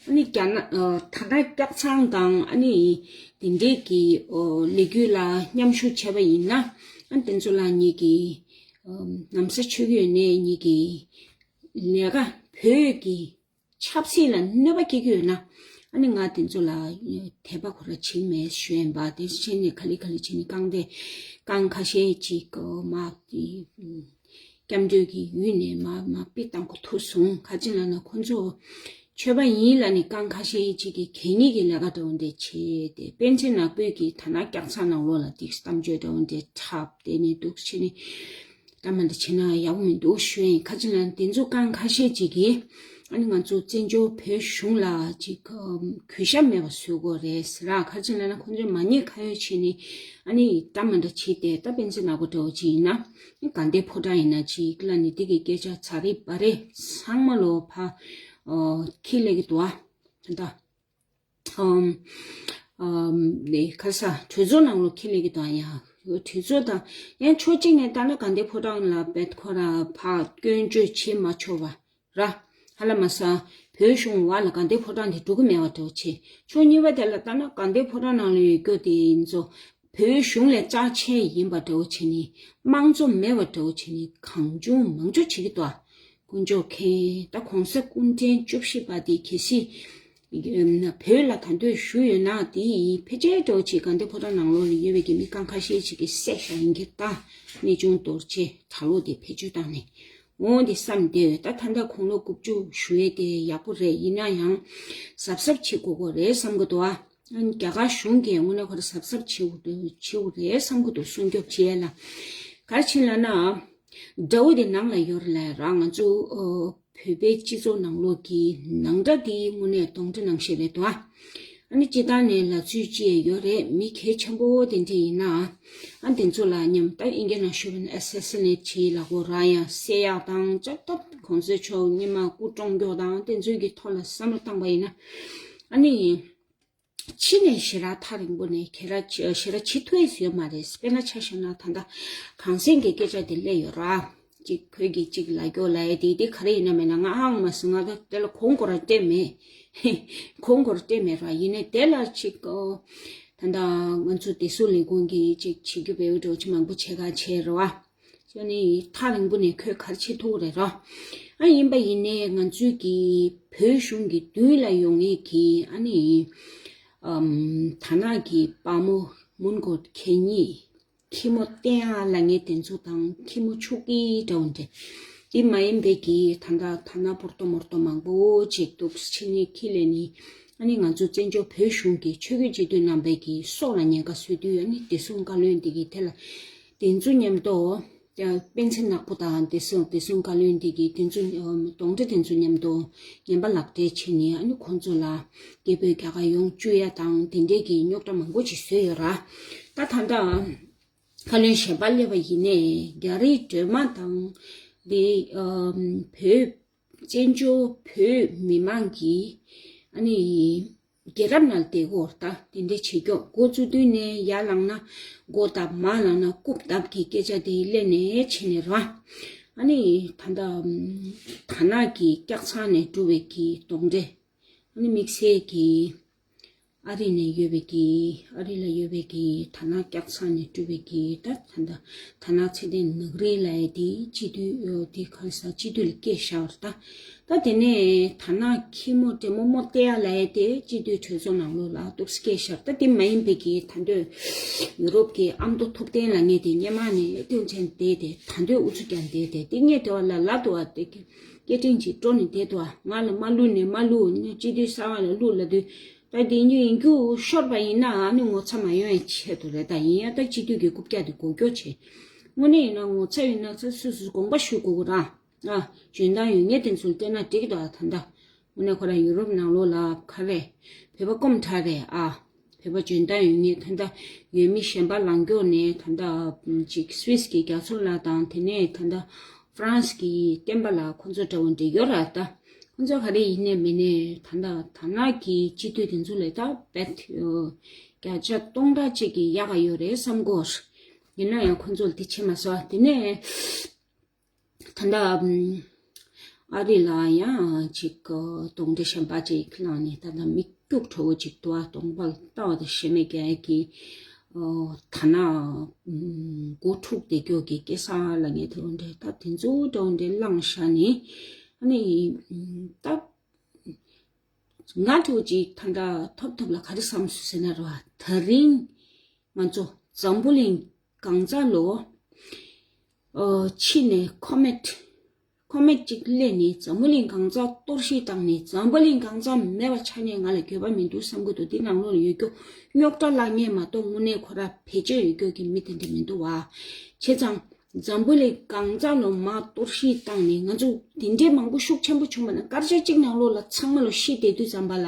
ཨ་ནི་རྒྱ་ནག་ཨ། དར་ནག་སྐྱག་ཚང་དང་ཨ་ནི་དེ་འདྲའི་གི་ཨོ་ལས་འགུལ་ལ་མཉམ་ཞུགས་བྱས་པ་ཡིན་ན། ཨ་ནི་དེ་ཚོ་ལ་ངེད་ཀྱི་ཨམ། ན་བཟའ་མཆོད་ཀྱི་ཡོད་ནའི་ངེད་ཀྱི་ལས་ཀ་བོད་ཀྱི་ཆབ་སྲིད་ལ་གནོད་པ་སྐྱེལ་གྱི་ཡོད་ན། ཨ་ནི་ང་དེ་ཚོ་ལ་དད་པ་ཁོ་ར་བྱེད་མེད་ཞུ་ཡིན་པ། དེ་བྱས་ནས་ག་ལེ་ག་ལེ་བྱས་ནས་རྐང་དེ་རྐང་ཁ་ཤས་ཅིག་མ་སྐྱབས་འགྲོའི་གི་ཡུལ་ནས་མ་མ་ཕུད་བཏང་གི་ཐུག་སོང་། ག་ཅི་ལབ་ན་ཁོ་ཚོ་ ཆོས་པ་ཡིན་ལབ་ནས་རྐང་ཁ་ཤས་ཅིག་གིས་གད་སྙིགས་ཀྱི་ལས་ཀ་འདྲ་བོ་འདྲ་བྱས་ཏེ། པཎ་ཆེན་ནག་པོས་ཀྱིས་ཐ་ན་སྐྱག་ཚང་ནང་ལོགས་ལ་ཏིག་གཏམ་བརྗོད་འདྲ་བོ་འདྲ་འཁྲབ། དེ་ནས་འདུག་བྱས་ནས་ད་མ་འདྲ་བྱས་ན་ཡག་པོ་མི་འདུག་ཞུ་ཡིན། ག་ཅི་ལབ་ན་དེ་ཚོ་རྐང་ཁ་ཤས་ཅིག་གིས་ཨ་ནི་ང་ཚོ་བཙན་བྱོལ་བོད་གཞུང་ལ་ཅིག་གུས་ཞབས་མེད་པ་བཟོ་དགོས་རེད་ཟེར་ར། ག་ཅི་ལབ་ན་ཁོང་ཚོས་མ་ཉེས་ཁ་གཡོགས་བྱས་ནས་ཨ་ནི་ད་མ་འདྲ་བྱས་ཏེ། ད་པཎ་ཆེན་ནག་པོ་འདྲ་བོ་ཅིག་ཡིན་ན་ཨ་ནི་དགའ་ལྡན་ཕོ་བྲང་ཡིན་ན་ཅིག་ལབ་ནས་དེ་གི་སྐད་ཆ་ཚ་རེ་བ་རེ་ཚང་མ་ལོ་ཕ་ཁྱི་ལས་ཀྱི་འདུག་ཨ། ད་ཨམ་ཨམ་ནས་ཁ་ས་གྲོས་ཚོགས་ནང་ལོགས་ཁྱི་ལས་ཀྱི་དང་ཡང་གྲོས་ཚོགས་དང་ཡང་ཕྱོགས་གཅིག་ནས་ལྟ་ན་དགའ་ལྡན་ཕོ་བྲང་ལ་བེད་ཁོ་ར་ཕ་སྐྱོན་བརྗོད་བྱེད་མ་ཆོག་པ་ར། ཧ་ལ་མ་ས་བོད་གཞུང་བ་ལ་དགའ་ལྡན་ཕོ་བྲང་དེ་འགྲོ་གི་མེད་པ་འདྲ་བོ་བྱས། ཕྱོགས་གཉིས་པ་དེ་ལ་ལྟ་ན་དགའ་ལྡན་ཕོ་བྲང་ནང་ལ་ཡོད་རྒྱུ་དེ་ཡིན་ཚོ་བོད་གཞུང་ལས་རྩ་ཆེན་ཡིན་པ་འདྲ་བོ་བྱས་ནས་དམངས་གཙོ་མེད་པ་འདྲ་བོ་བྱས་ནས་གང་བྱུང་མང་བྱུང་བྱེད་ཀྱི་འདུག་ཨ། དཀོན་མཆོག་མཁྱེན། ད་གོང་ས་སྐུ་ཕྲེང་བཅུ་བཞི་པ་དེ་གལ་སྲིད་བོད་ལ་ད་དུང་བཞུགས་ཡོད་ན་དེ་ཕལ་ཆེར་འདྲ་བོ་ཅིག་དགའ་ལྡན་ཕོ་བྲང་ནང་ལོགས་ལ་ཡོད་པའི་གི་མི་རྐང་ཁ་ཤས་ཅིག་གིས་བསད་བཞག་ཡིན་གྱི། ད་གནས་ཆུང་རྡོ་རྗེ་གྲྭ་ལོག་དེ་བེད་སྤྱོད་བཏང་ནས་འོང་དེ་བསམ་སྟེ། ད་ད་ལྟ་དགུང་ལོ་དགུ་བཅུ་བཞུགས་ཡས་དེ་ཡག་པོ་རེད། ཡིན་ན་ཡང་གཟབ་གཟབ་བྱེད་དགོས་དགོས་རེད་བསམ་གི་འདུག་ཨ། རྒྱ་གར་གཞུང་གིས་དངོས་གནས་ཁོ་རང་གཟབ་གཟབ་བྱེད་དགོས་བྱེད་དགོས་རེད་བསམ་གི་འདུག་སྲུང་སྐྱོབ་བྱེད་ཡས་ལ། ག་རེ་བྱས་ལབ་ན། དགྲ་བོ་དེ་ནང་ལ་ཡོད་རེད་ལ། རང་ང་ཚོ་ཨོ་བོད་པའི་སྤྱི་ཚོགས་ནང་ལོགས་ཀྱི་ནང་དགྲ་དེ་དངོས་གནས་གདོན་འདྲེ་ནང་བཞིན་རེད་དོ། ཨ་ནི་སྤྱི་བཏང་ནས་ལབ་ཚུལ་ཅིག་ཡོད་རེད། མི་གལ་ཆེན་པོ་དེ་འདྲ་ཡིན་ན་ཨ་དེ་ཚོ་ལ་མཉམ་ད་ཨིན་སྐད་ནང་ཞུས་པ་ན་ཨེ་སེ་སི་ནེ་ཊི་བྱེད་ལབ་དགོས་ར། ཡང་བསད་ཡག་དང་ཅ་ཏོ་གོང་ས་མཆོག་སྔོན་མ་སྐུ་བཀྲོངས་རྒྱུ་དང་དེ་ཚོའི་གི་ཐོག་ལ་བསམ་བློ་བཏང་པ་ཡིན་ན་ཨ་ནི། ཕྱི་ནས་ཞེ་དྲག་ཐག་རིང་པོ་ནས་ཁྱེད་ར་ཞེ་དྲག་བྱེད་ཐུབ་ཡས་ཡོད་མ་རེད། དཔེར་ན་ཆ་བཞག་ན་ད་ལྟ་གངས་སེང་གི་སྐད་ཆ་དེ་སླེབས་ཡོད་ར། ཅིག་ཁོས་ཀྱིས་ཅིག་ལབ་རྒྱུ་ལབ་ཡས་དེ་དེ་ག་རེ་ཡིན་ན་མེད་ན་ང་ཧང་མ་སོང་། ང་ད་དེ་ལ་གོང་གོ་ར་བལྟས་མེད། གོང་གོ་ར་བལྟས་མེད་ར། ཡིན་ནའི་དེ་ལ་ཅིག་ཨོ་ད་ལྟ་ང་ཚོ་བདེ་སྲུང་ལས་ཁུངས་ཀྱིས་ཅིག་བྱེད་རྒྱུ་བེའུ་འགྲོ་ཅི་མང་པོ་བྱེད་ག་བྱས་ར་བ། ཅོ་ནི་ཐག་རིང་པོ་ནས་ཁོས་ག་རེ་བྱེད་ཐུབ་རེད་རོ། ཨ་ཡིན་པ་ཡིན་ནའི་ང་ཚོའི་གི་བོད་གཞུང་གི་མདུན་ལ་ཡོང་མཁན་གྱི་ཨ་ནི་ཨམ་དར་ནག་གི་དཔའ་མོ་མོན་གྷོ་གད་སྙིགས་ཁྱི་མོ་བསྟན་ཡག་ལབ་མཁན་དེ་ཚོ་དང་ཁྱི་མོ་ཕྱུག་གི་འདྲ་བོ་འདྲ། དེ་མ་ཡིན་པའི་གི་ད་ལྟ་དར་ནག་སྤོར་ཏོ་མོར་ཏོ་མང་པོ་ཅིག་འདུག་ཕྱི་ནས་ཁྱི་ལས་ནི། ཨ་ནི་ང་ཚོ་བཙན་བྱོལ་བོད་གཞུང་གི་ཆོས་བརྒྱུད་སྤྱི་འཐུས་རྣམ་པའི་གི་སྲོག་ལ་ཉེན་ཁ་བཟོས་དུས་ཨ་ནི་བདེ་སྲུང་བཀའ་བློན་འདི་གི་དེ་ལ་དེ་ཚོ་མཉམ་དུ་པཎ་ཆེན་ནག་པོ་དང་བདེ་སྲུང་བདེ་སྲུང་བཀའ་བློན་འདི་གི་དེ་ཚོ་གདོན་འདྲེ་དེ་ཚོ་མཉམ་དུ་ངན་པ་ལག་སྦྲེལ་བྱས་ནས་ཨ་ནི་ཁོང་ཚོ་ལ་སྐད་འབོད་རྒྱག་ག་ཡོང་བཅུག་ཡ་དང་དེ་འདྲའི་གི་རྙོག་དྲ་མང་པོ་ཅིག་བཟོས་ཡོད་ར། ད་ད་ལྟ་བཀའ་བློན་གཞན་པ་སླེབས་པ་ཡིན་ནའི་རྒྱ་རིགས་སྒྲོལ་མ་དང་དེ་བོད་བཙན་བྱོལ་བོད་མི་མང་གིས་ཨ་ནི་རྒྱལ་རབས་ནང་བསྡད་སྐོར་ད་དེ་འདྲ་བྱེད་ཀྱོག་འགོ་བཙུགས་དུས་ནས་ཡར་ལངས་ན་མགོ་བརྡབ་མར་ལངས་ན་རྐུབ་བརྡབ་ཀྱི་སྐད་ཆ་དེ་སླེབས་ནས་ཕྱིན་ནས་ར། ཨ་ནི་ད་ལྟ་དར་ནག་གི་སྐྱག་ཚང་ནས་བསྒྲུབས་པའི་གི་གདོན་འདྲེ། ཨ་ནི་དམིགས་བསལ་གྱི་ཨ་རི་ནས་ཡོད་པའི་གི་ཨ་རི་ལ་ཡོད་པའི་གི་དར་ནག་སྐྱག་ཚང་ནས་བསྒྲུབས་པའི་གི་ད་ད་ལྟ་དར་ནག་ཚེ་བརྟན་ནག་རིལ་ལབ་ཡས་དེ་སྤྱི་འཐུས་དེ་ག་རེ་ཟ་སྤྱི་འཐུས་ལ་སྐད་བཞག་པ་རེད་ད། ད་དེ་ནས་དར་ནག་ཁྱི་མོ་འདྲེ་མོ་མོ་སྟེ་ཡ་ལབ་ཡས་དེ་སྤྱི་འཐུས་གྲོས་ཚོགས་ནང་ལོགས་ལ་ཏོག་ཙམ་སྐད་བཞག་ད་དེ་མ་ཡིན་པའི་གི་ད་འདོད་ཡུ་རོབ་ཀྱི་ཨ་མདོ་ཐུབ་བསྟན་ལབ་མཁན་དེ་སྔོན་མ་ནས་ཏིང་ཅན་བསྡད་དེ་ད་འདོད་ཨུ་ཚུགས་རྒྱག་བསྡད་དེ་དེ་སྔོན་དེ་བ་ལ་ལབ་འདུག་བ། དེ་གི་སྐད་འཕྲིན་ཅིག་སྤྲོ་ནས་བསྡད་འདུག་བ། ང་ལ་མ་བླུགས་ནས་མ་བླུགས་ནས་སྤྱི་འཐུས་གསར་པ་ལ་བླུགས་ལབ་དུས་ད་དེ་ཉིད་ཡིན་རྒྱུ་ཤོར་བ་ཡིན་ན་ཨ་ནི་ངོ་ཚ་མ་ཡོང་ཡའི་ཆེད་དུ་རེད། ད་ཡིན་ཡང་ད་སྤྱི་འཐུས་ཀྱི་རྐུབ་བཀྱག་དེ་འགོག་རྒྱུ་བྱས། དངོས་གནས་ཡིན་ན་ངོ་ཚ་ཡོད་ན་ཚ་སོ་སོས་དགོངས་པ་ཞུ་དགོས་ཀྱི་ར། ཨ། འཇོན་ཐང་ཡོད་མཁན་དེ་ཚོར་བལྟས་ན་འགྲིག་གི་འདུག་ཨ། ད་ལྟ་དངོས་གནས་ཁོ་རང་ཡུ་རོབ་ནང་ལོགས་ལ་ག་རེ་བོད་པ་སྐོམ་དྲགས་རེད་ཨ། བོད་པ་འཇོན་ཐང་ཡོད་མཁན་ད་ལྟ་ཡུལ་མི་གཞན་པ་ལངས་ཀྱོག་ནས་ད་ལྟ་ཅིག་སུད་སི་གི་རྒྱ་མཚོ་ལགས་དང་དེ་ནས་ད་ལྟ་ཧྥ་རན་སི་གི་བསྟན་པ་ལགས་ཁོང་ཚོ་འདྲ་བོ་འདྲ་ཡོད་ར། ད་ཁོང་ཚོ་ག་རེ་ཡིན་ནའི་མིན་ནའི་ད་ལྟ་དར་ནག་གི་སྤྱི་འཐུས་དེ་ཚོ་ལས་ད་བེད་བརྒྱ་ཆ་སྟོང་ཕྲག་གཅིག་གི་ཡག་ག་ཡོད་རེད་བསམ་གོ། ཡིན་ན་ཡང་ཁོང་ཚོ་ལ་དེ་བྱེད་མ་སོང་། དེ་ནས་ད་ལྟ་ཨ་རི་ལ་ཡང་ཅིག་གདོན་འདྲེ་གཞན་པ་ཅིག་ལངས་ནས་ད་ལྟ་མི་སྐྱུག་བྲོ་བོ་ཅིག་འདུག་ཨ། གདོང་པ་ལ་ལྟ་བ་དང་ཞེ་མེད་རྒྱག་གི་ཨོ་ད་ན་མགོ་འཁྲུགས་བསྡད་ཀྱོག་གི་སྐྱེ་ས་ལ་ངས་དེ་འདྲ་ད་དེ་ཚོ་འདྲ་འདྲ་བླངས་བཞག་ནས་ཨ་ནི་ད་ང་ཚོ་ཅིག་ད་ལྟ་ཐོབ་ཐོབ་ལ་ག་རེ་བསམ་སོང་ཟེར་ན་ར་བ། ད་རིང་ང་ཚོ་འཛམ་བུ་གླིང་གང་ས་ལོ་ཨོ་ཕྱི་ནས་ཁོ་མེད། ཁོ་མེད་ཅིག་སླེབས་ནས་འཛམ་བུ་གླིང་གང་ཚང་གཏོར་བཤིག་བཏང་ནས་འཛམ་བུ་གླིང་གང་ཚང་མེད་པ་ཆགས་ནས་ང་ལ་འགྱོད་པ་མི་འདུག་བསམ་གི་འདུག་དེ་ནང་ལོགས་ལ་ཡོད་རྒྱུ་རྙོག་དྲ་ལངས་མཁན་མ་གཏོགས་དངོས་གནས་ཁོ་ར་བེད་སྤྱོད་ཡོད་རྒྱུ་གི་མི་དེ་འདྲ་མི་འདུག་བ། བྱས་ཙང་། འཛམ་བུ་གླིང་གང་ཚང་ལོ་མར་གཏོར་བཤིག་བཏང་ནས་ང་ཚོ་དེ་འདྲའི་མང་པོ་ཤུགས་ཆེན་པོ་བྱུང་བ་ན་སྐར་ཆ་གཅིག་ནང་ལོགས་ལ་ཚང་མ་ལོ་ཤི་བསྡད་དུས་ཙམ་པ་ལ།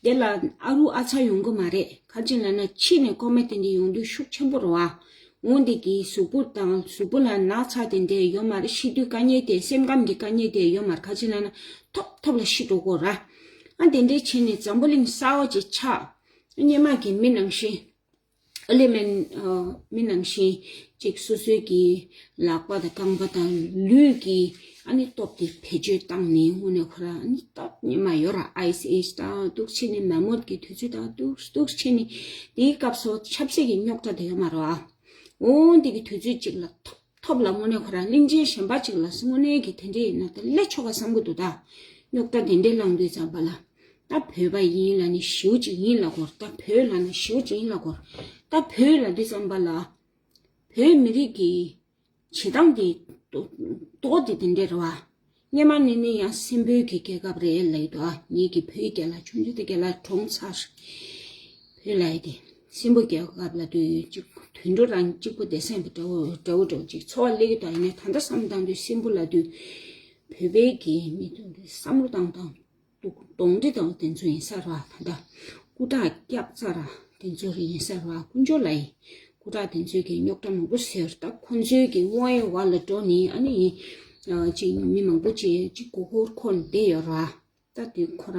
དེ་ལ་ཨ་རུ་ཨ་ཚ་ཡོང་གི་མ་རེད། ག་ཅི་ལབ་ན་ཕྱི་ནས་ཀོ་མེད་དེ་འདྲ་ཡོང་དུས་ཤུགས་ཆེན་པོ་རེད་བ། འོན་ཏེ་གི་གཟུགས་པོ་དང་གཟུགས་པོ་ལ་ན་ཚ་དེ་འདྲ་ཡོད་མ་རེད། ཤི་དུས་དཀའ་ངལ་དེ་སེམས་ཁམས་ཀྱི་དཀའ་ངལ་དེ་ཡོད་མ་རེད། ག་ཅི་ལབ་ན་ཐོབ་ཐོབ་ལ་ཤི་འགྲོ་གོ་ར། ཨ་དེ་འདྲའི་བྱས་ནས་འཛམ་བུ་གླིང་གསར་བ་ཅིག་ཆགས། སྔོན་མ་གི་མི་ནང་བཞིན། ཨ་ལེ་མན། ཨ་མི་ནང་བཞིན་ཅིག་སོ་སོའི་གི་ལག་པ་དང་རྐང་པ་དང་ལུས་ཀྱི་ཨ་ནི་སྟོབས་དེ་བེད་སྤྱོད་བཏང་ནས་དངོས་གནས་ཁོ་རང་ཨ་ནི་སྟབས་སྔོན་མ་ཡོད་ར། ཨའི་སི་ཨེཇ་དང་འདུག་བྱས་ནས་མ་མོད་ཀྱི་དུས་ཚོད་དང་འདུག་འདུག་བྱས་ནས་དེའི་སྐབས་སུ་ཆབ་སྲིད་ཀྱི་རྙོག་དྲ་དེ་ཡོད་མ་རེད་བ། འོ་འདི་གི་དུས་ཚོད་ཅིག་ལ་ཐོབ་ཐོབ་ལ་དངོས་གནས་ཁོ་རང་གླིང་ཆེན་གཞན་པ་ཅིག་ལ་དངོས་གནས་ཀྱི་དེ་འདྲ་ཡིན་ན་ད་སླེབས་ཆོག་ག་བསམ་གི་འདུག་ད་རྙོག་དྲ་དེ་འདྲ་ལངས་དུས་ཙམ་པ་ལ། ད་བོད་པ་ཡིན་ལབ་ནས་ཞེ་པོ་ཅིག་ཡིན་ལབ་དགོས་རེད། ད་བོད་ལབ་ན་ཞེ་པོ་ཅིག་ཡིན་ལབ་དགོས་རེད། ད་བོད་ལབ་དུས་ཙམ་པ་ལ། བོད་མི་རིགས་ཀྱི་བྱེད་སྟངས་དེ་ཏོག་ཏོག་དེ་དེ་འདྲ་རེད་བ། སྔོན་མ་ནས་ནི་ཡང་སྲིན་པོའི་གི་རྒྱལ་ཁབ་རེད་ལབ་ཀྱི་འདུག་ཨ་ངེད་ཀྱི་བོད་ཀྱི་རྒྱལ་ལ་ཆུང་ཆུང་དེ་རྒྱལ་ལ་གྲོངས་ཚར། བོད་ལབ་ཡ་དེ་སྲིན་པོ་རྒྱལ་ཁབ་ལབ་དུས་ཅིག་དུད་འགྲོ་རང་གཅིག་པུ་བསྡད་ས་འདྲ་བོ་འདྲ་བོ་འདྲ་བོ་ཅིག་ཚོར་བ་སླེབས་ཀྱི་འདུག་ཡིན་ནའི་ད་ལྟ་བསམ་བཏང་དུས་སྲིན་པོ་ལབ་དུས་བོད་པའི་གི་མི་དེ་ཚོ་བསམ་བློ་བཏང་སྟངས། གདོན་འདྲེ་དང་དེ་ཚོ་ཡིན་ས་རེད་བ། ད་ལྟ་སྐུ་དྲག་སྐྱག་རྫ་ར་དེ་ཚོ་རེད་ཡིན་ས་རེད་བ། དཀོན་མཆོག་ལ་ཡིན། སྐུ་དྲག་དེ་ཚོས་ཀྱི་རྙོག་དྲ་མང་པོ་བཟོས་ད་ཁོང་ཚོའི་གི་དབང་ཡོད་བ་ལ་འགྲོ་ནི་ཨ་ནི་ཡིན། ཅིག་མི་མང་པོ་ཅིག་ཅིག་མགོ་སྐོར་འཁོར་བསྡད་ཡོད་རེད་བ། ད་དེ་ཁོ་ར་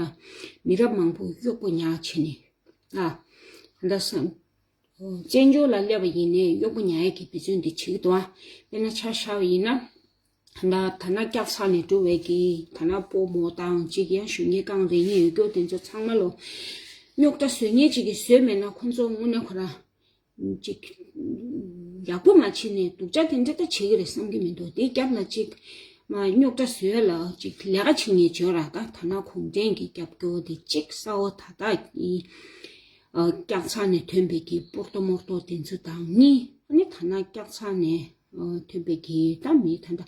མི་རབས་མང་པོ་གཡོག་པོ་ཉར་བྱས་ནས་ཨ་ད་ལྟ་སང་། བཙན་བྱོལ་ལ་སླེབས་པ་ཡིན་ནའི་གཡོག་པོ་ཉར་ཡས་ཀྱི་དུས་ཚོད་འདི་བྱེད་ཀྱི་འདུག་ཨ། དཔེར་ན་ཆ་བཞག་པ་ཡིན་ན། ད་ལྟ་ད་ན་སྐྱག་ཚ་ནས་འགྲོ་བའི་གི་ད་ན་སྤོ་མོ་དང་གཅིག་ཡང་གཞོན་སྐྱེས་རྐང་རེ་གཉིས་ཡོད་སྐྱོ་དེ་ཚོ་ཚང་མ་ལོ། རྙོག་དྲ་བཟོ་མཁན་གཅིག་གིས་བཟོས་མེད་ན་ཁོ་ཚོ་དངོས་གནས་ཁོ་ར། གཅིག་ཡག་པོ་མ་བྱས་ནས་སྡུག་ཅག་དེ་འདྲ་ད་བྱེད་ཀྱི་རེད་བསམ་གྱི་མི་འདུག་དེ་རྒྱབ་ལ་གཅིག་མ་རྙོག་དྲ་བཟོས་ལ་གཅིག་ལས་ཀ་བྱེད་མཁན་བྱོས་ར། ད་ད་ན་གུང་ཁྲན་གྱི་རྒྱབ་སྐྱོར་དེ་གཅིག་གསལ་བོ་ད་ལྟ་ཡིན། སྐྱག་ཚང་ནས་ཐོན་པའི་གི་པོར་ཏོ་མོར་ཏོ་དེ་ཚོ་དང་གཉིས་ཨ་ནི་ཐ་ན་སྐྱག་ཚང་ནས་ཐོན་པའི་གི་ད་མི་ད་ལྟ་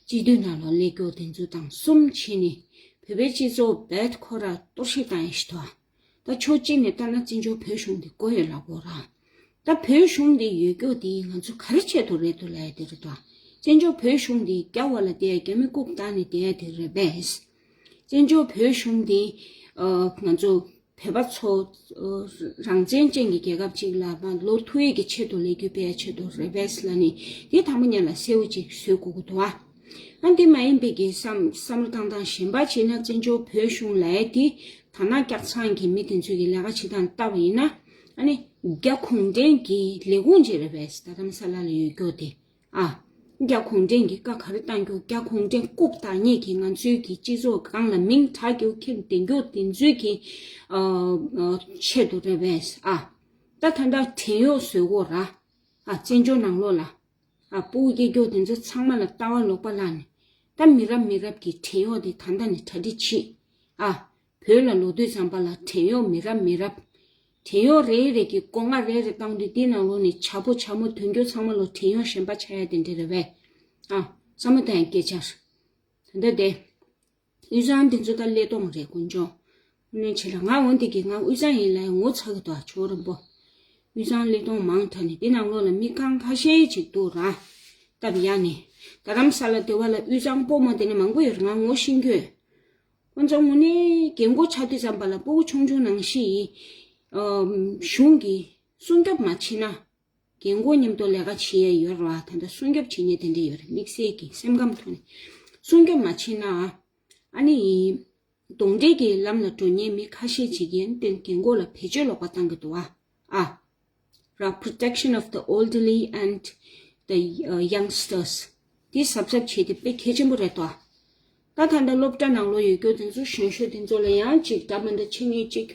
སྤྱི་འཐུས་ནང་ལོགས་སླེབས་སྐྱོ་དེ་ཚོ་དང་གསུམ་བྱས་ནས་བོད་པའི་སྤྱི་ཚོགས་རྦད་ཁོ་ར་གཏོར་བཤིག་བཏང་ཡ་ཞིག་འདུག་ད་ཕྱོགས་གཅིག་ནས་ལྟ་ན་བཙན་བྱོལ་བོད་གཞུང་འདི་དགོས་ཡོད་ལབ་དགོས་ར། ད་བོད་གཞུང་འདི་ཡོད་སྐྱོ་དེ་ང་ཚོ་ག་རེ་ཆེད་དུ་རེད་འདུག་ལབ་ཡ་དེ་རེད་དོ། བཙན་བྱོལ་བོད་གཞུང་འདི་རྒྱ་བ་ལ་བསྡད་རྒྱ་མི་རྐུབ་བཏགས་ནས་བསྡད་ཡ་དེ་རེད་པས། བཙན་བྱོལ་བོད་གཞུང་འདི་ང་ཚོ་བོད་པ་ཚོ་རང་བཙན་ཅན་གྱི་རྒྱལ་ཁབ་ཅིག་ལ་མ་ལོ་ཐུག་ཡས་ཀྱི་ཆེད་དུ་ལས་འགུལ་སྤེལ་ཡ་ཆེད་དུ་རེད་པས་ལབ་ནས་དེ་དང་པོ་ཉིད་ལ་གསལ་བོ་ཅིག་བཟོ་དགོས་ཀྱི་འདུག་ཨ། ཨ་འདི་མ་ཡིན་པའི་གི་བསམ་བསམ་བློ་བཏང་སྟངས་གཞན་པ་བྱས་ན་བཙན་བྱོལ་བོད་གཞུང་ལ་ཡ་དེ་ད་ན་སྐྱག་ཚང་གི་མི་དེ་ཚོས་ཀྱི་ལས་ཀ་བྱེད་སྟངས་ལྟ་བ་ཡིན་ན་ཨ་ནི་རྒྱ་གུང་ཁྲན་གྱི་ལས་ཁུངས་ཅིག་རེད་པས། ད་རྡ་རམ་ས་ལ་ལ་ཡོད་སྐྱོ་དེ་ཨ། རྒྱ་གུང་ཁྲན་གྱི་བཀའ་ག་རེ་བཏང་རྒྱུ་རྒྱ་གུང་ཁྲན་རྐུབ་བཏགས་མཁན་གྱི་ང་ཚོའི་གི་སྤྱི་ཚོགས་སྒང་ལ་མིང་གྲགས་རྒྱུ་ཁྱེར་བསྡད་རྒྱུ་དེ་ཚོའི་གི་ཆེད་དུ་རེད་པས་ཨ། ད་ད་ལྟ་བྲན་གཡོག་བཟོས་གོ་ར་ཨ། བཙན་བྱོལ་ནང་ལོགས་ལ། ཨ་སྤུ་གུ་སྐྱེ་རྒྱུ་དེ་ཚོ་ཚང་མ་ལ་ལྟ་བ་ལོག་པ་བརླག་ནས་ད་མི་རབས་མི་རབས་ཀྱི་བྲན་གཡོག་དེ་ད་ལྟ་ནས་གྲ་སྒྲིག་བྱེད་ཨ། བོད་ལ་ལོག་དུས་ཙམ་པ་ལ་བྲན་གཡོག་མི་རབས་མི་རབས། བྲན་གཡོག་རེ་རེ་གི་སྒོ་ང་རེ་རེ་བཏང་དུས་དེའི་ནང་ལོགས་ནས་བྱ་ཕོ་བྱ་མོ་ཐོན་རྒྱུ་ཚང་མ་ལོ་བྲན་གཡོག་གཞན་པ་ཆགས་ཡ་དེ་འདྲ་རེད་པས། ཨ་བསམ་བློ་བཏང་ཡ་སྐད་ཆ་རེད། ད་ལྟ་དེ། དབུས་གཙང་དེ་ཚོ་ད་ཀླད་སྟོང་རེད་དཀོན་མཆོག་དངོས་གནས་བྱས་ལ་ང་འོན་ཏེ་གི་ང་དབུས་གཙང་ཡིན་ལ་ངོ་ཚ་གི་འདུག་ཨ། ཇོ་བོ་རིན་པོ། དབུས་གཙང་ཀླད་སྟོང་མང་དྲགས་ནས་དེ་ནང་ལོགས་ལ་མི་རྐང་ཁ་ཤས་ཅིག་འདུག་ར། སྟབས་ཡག་ནས། རྡ་རམ་ས་ལ་དེ་བ་ལ་དབུས་གཙང་སྤོ་མོ་དེ་ནས་མང་པོ་ཡོད་རེད་ང་ངོ་ཤེས་ཀྱི་ཡོད། ཁོང་ཚོ་དངོས་གནས་རྒན་གོག་ཆགས་དུས་ཙམ་པ་ལ་སྤུ་གུ་ཆུང་ཆུང་ནང་བཞིན་ཡིན། གཞུང་གིས་སྲུང་སྐྱོབ་མ་བྱེད་ན། རྒན་གོག་མཉམ་དུ་ལས་ཀ་བྱེད་ཡས་ཡོད་རེད་བ། ད་ལྟ་སྲུང་སྐྱོབ་བྱེད་མཁན་དེ་འདྲ་ཡོད་རེད། དམིགས་བསལ་གྱི་སེམས་ཁམས་ཐོག་ནས་སྲུང་སྐྱོབ་མ་བྱེད་ན། ཨ་ནི་ཡིན། གདོན་འདྲེ་གི་ལམ་ལ་འགྲོ་མཁན་མི་ཁ་ཤས་ཅིག་གིས་ཏན་རྒན་གོག་ལ་བེད་སྤྱོད་ལོག་པ་བཏང་གི་འདུག་བ། ཨ། ར་protection of the elderly and the uh, youngsters དེ་གཟབ་གཟབ་བྱེད་དེ་དཔེ་གལ་ཆེན་པོ་རེད་དོ། ད་ད་ལྟ་སློབ་གྲྭ་ནང་ལོགས་ཡོད་རྒྱུ་དེ་ཚོ་གཞོན་གཞོན་དེ་ཚོ་ལ་ཡང་ཅིག་འདྲ་མི་འདྲ་ཆེ་ངེས་ཅིག་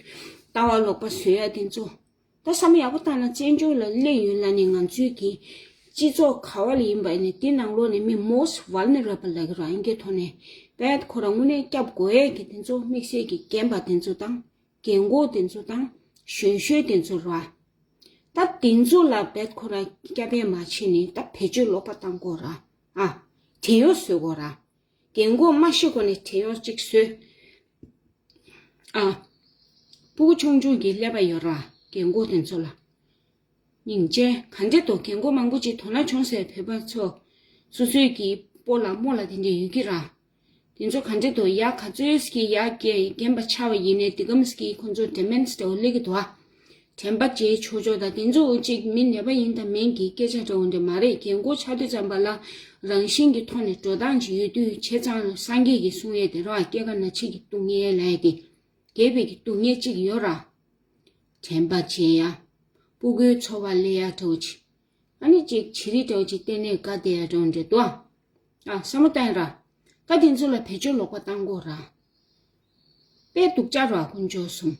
ལྟ་བ་ལོག་པ་བཟོ་ཡ་དེ་ཚོ། ད་བསམ་ཡག་པོ་བཏང་ན་བཙན་བྱོལ་ལ་སླེབས་ཡོད་ལ་ནི་ང་ཚོའི་གི་སྤྱི་ཚོགས་ག་བ་ལ་ཡིན་པ་ཡིན་ནི་དེ་ནང་ལོགས་ནས་མི་most vulnerable ལབ་ཀྱི་རང་ཡིན་གྱི་ཐོག་ནས་བད་ཁོ་རང་དངོས་གནས་སྐྱབས་དགོས་ཡས་ཀྱི་དེ་ཚོ་དམིགས་བསལ་གྱི་རྒན་པ་དེ་ཚོ་དང་རྒན་གོག་དེ་ཚོ་དང་གཞོན་གཞོན་དེ་ཚོ་ར། ད་དེ་ཚོ་ལ་བད་ཁོ་རང་སྐྱབས་ཡས་མ་བྱས་ནི་ད་བེད་སྤྱོད་ལོག་པ་བཏང་དགོས་ར། ཨ། བྲན་གཡོག་བཟོས་དགོས་ར། རྒན་གོག་མ་ཤི་གོང་ནས་བྲེལ་ཡོང་གཅིག་བཟོས། ཨ། སྤུ་གུ་ཆུང་ཆུང་གི་ཀླད་པ་ཡོད་ར་རྒན་གོག་དེ་ཚོ་ལ། སྙིང་རྗེ། ག་འདྲ་འདུག་རྒན་གོག་མང་པོ་ཅིག་དོ་སྣང་བྱུང་ཟེར་བོད་པ་ཚོ། སོ་སོའི་གི་སྤོ་ལགས་རྨོ་ལགས་དེ་འདྲ་ཡོད་ཀྱི་ར། དེ་ཚོ་ག་འདྲ་འདུག་ཡ་ག་ཚོད་ཀྱི་ཡ་རྒན་རྒན་པ་ཆགས་པ་ཡིན་ནའི་དེ་གམ་ཀྱི་ཁོ་ཚོ་ཌི་མེན་སི་འདྲ་བོ་སླེབས་ཀྱི་འདུག་ཨ། དྲན་པ་བརྗེད་ཆོག་ཆོག་དང་དེ་ཚོ་གཅིག་མི་ནད་པ་ཡིན་དང་མིན་གྱི་སྐད་ཆ་འདྲ་བོ་འདྲ་མ་རེད། རྒན་གོག་ཆགས་དུས་ཙམ་པ་ལ་རང་བཞིན་གྱི་ཐོག་ནས་འགྲོ་སྟངས་ཅིག་ཡོད་དུས་བྱས་ཙང་སངས་རྒྱས་ཀྱིས་གསུང་ཡས་དེ་ར་སྐྱེ་རྒ་ན་འཆི་གི་སྡུག་བསྔལ་ལབ་ཡས་དེ། རྒས་པའི་གི་སྡུག་བསྔལ་གཅིག་ཡོད་ར། དྲན་པ་བརྗེད་ཡ། སྤུ་གུའི་འཚོ་བ་ལས་ཡ་འདྲ་བོ་ཅིག་ཨ་ནི་གཅིག་བྱི་རིལ་འདྲ་བོ་ཅིག་བསྟེན་ནས་དགའ་བསྡད་ཡ་འདྲ་བོ་འདྲ་འདུག་ཨ། ཨ་བསམ་བློ་བཏང་ཡ་ར། ད་དེ་ཚོ་ལ་བེད་སྤྱོད་ལོག་པ་བཏང་དགོས་ར། དཔེ་སྡུག་ཅག་ར་དཀོན་མཆོག་གསུམ།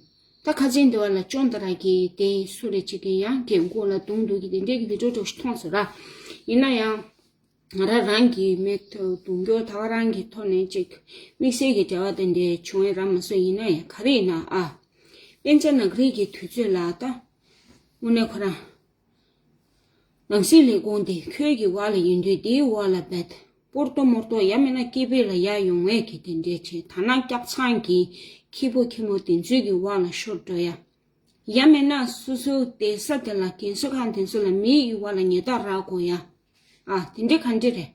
ད་ཁ་ཆེན་འདི་བ་ལ་ཅོང་ཏ་ར་གི་དེ་སུ་རེ་གཅིག་གི་ཡང་རྒན་གོག་ལ་རྡུང་འདུག་གི་དེ་འདྲས་ཀྱི་བི་ཌིའོ་འདྲ་བོ་ཞིག་མཐོང་སོང་ར། ཡིན་ན་ཡང་། ང་རང་རང་གི་མི་ཐོག་རྡུང་རྒྱུ་ད་ག་རང་གི་ཐོག་ནས་ཅིག་དམིགས་བསལ་གྱི་འབྲེལ་བ་དེ་འདྲའི་བྱུང་ཡ་རང་མ་སོང་། ཡིན་ན་ཡང་ག་རེ་ཡིན་ན་ཨ། པཎ་ཆེན་ནག་རིལ་གྱི་དུས་ཚོད་ལ་ད། དངོས་གནས་ཁོ་རང་། ནང་སྲིད་ལས་ཁུངས་དེ་ཁྱོད་ཀྱི་འོག་ལ་ཡིན་དུས་དེའི་འོག་ལ་བེད། སྤོར་ཏོ་མོར་ཏོ་ཡང་མིན་ན་སྐྱིད་པོ་ལ་ཡར་ཡོང་བས་ཀྱི་དེ་འདྲའི་བྱས་ད་ན་སྐྱག་ཚང་གི་ཁྱི་པོ་ཁྱི་མོ་དེ་ཚོའི་གི་འོག་ལ་ཤོར་འགྲོ་ཡ། ཡང་མིན་ན་སོ་སོའི་བསྡད་ས་དེ་ལ་རྒན་གསོ་ཁང་དེ་ཚོ་ལ་མིའི་ཡུལ་བ་ལ་ཉེས་རྡུང་རག་དགོས་ཡ། ཨ་དེ་འདྲ་ག་འདྲ་རེད།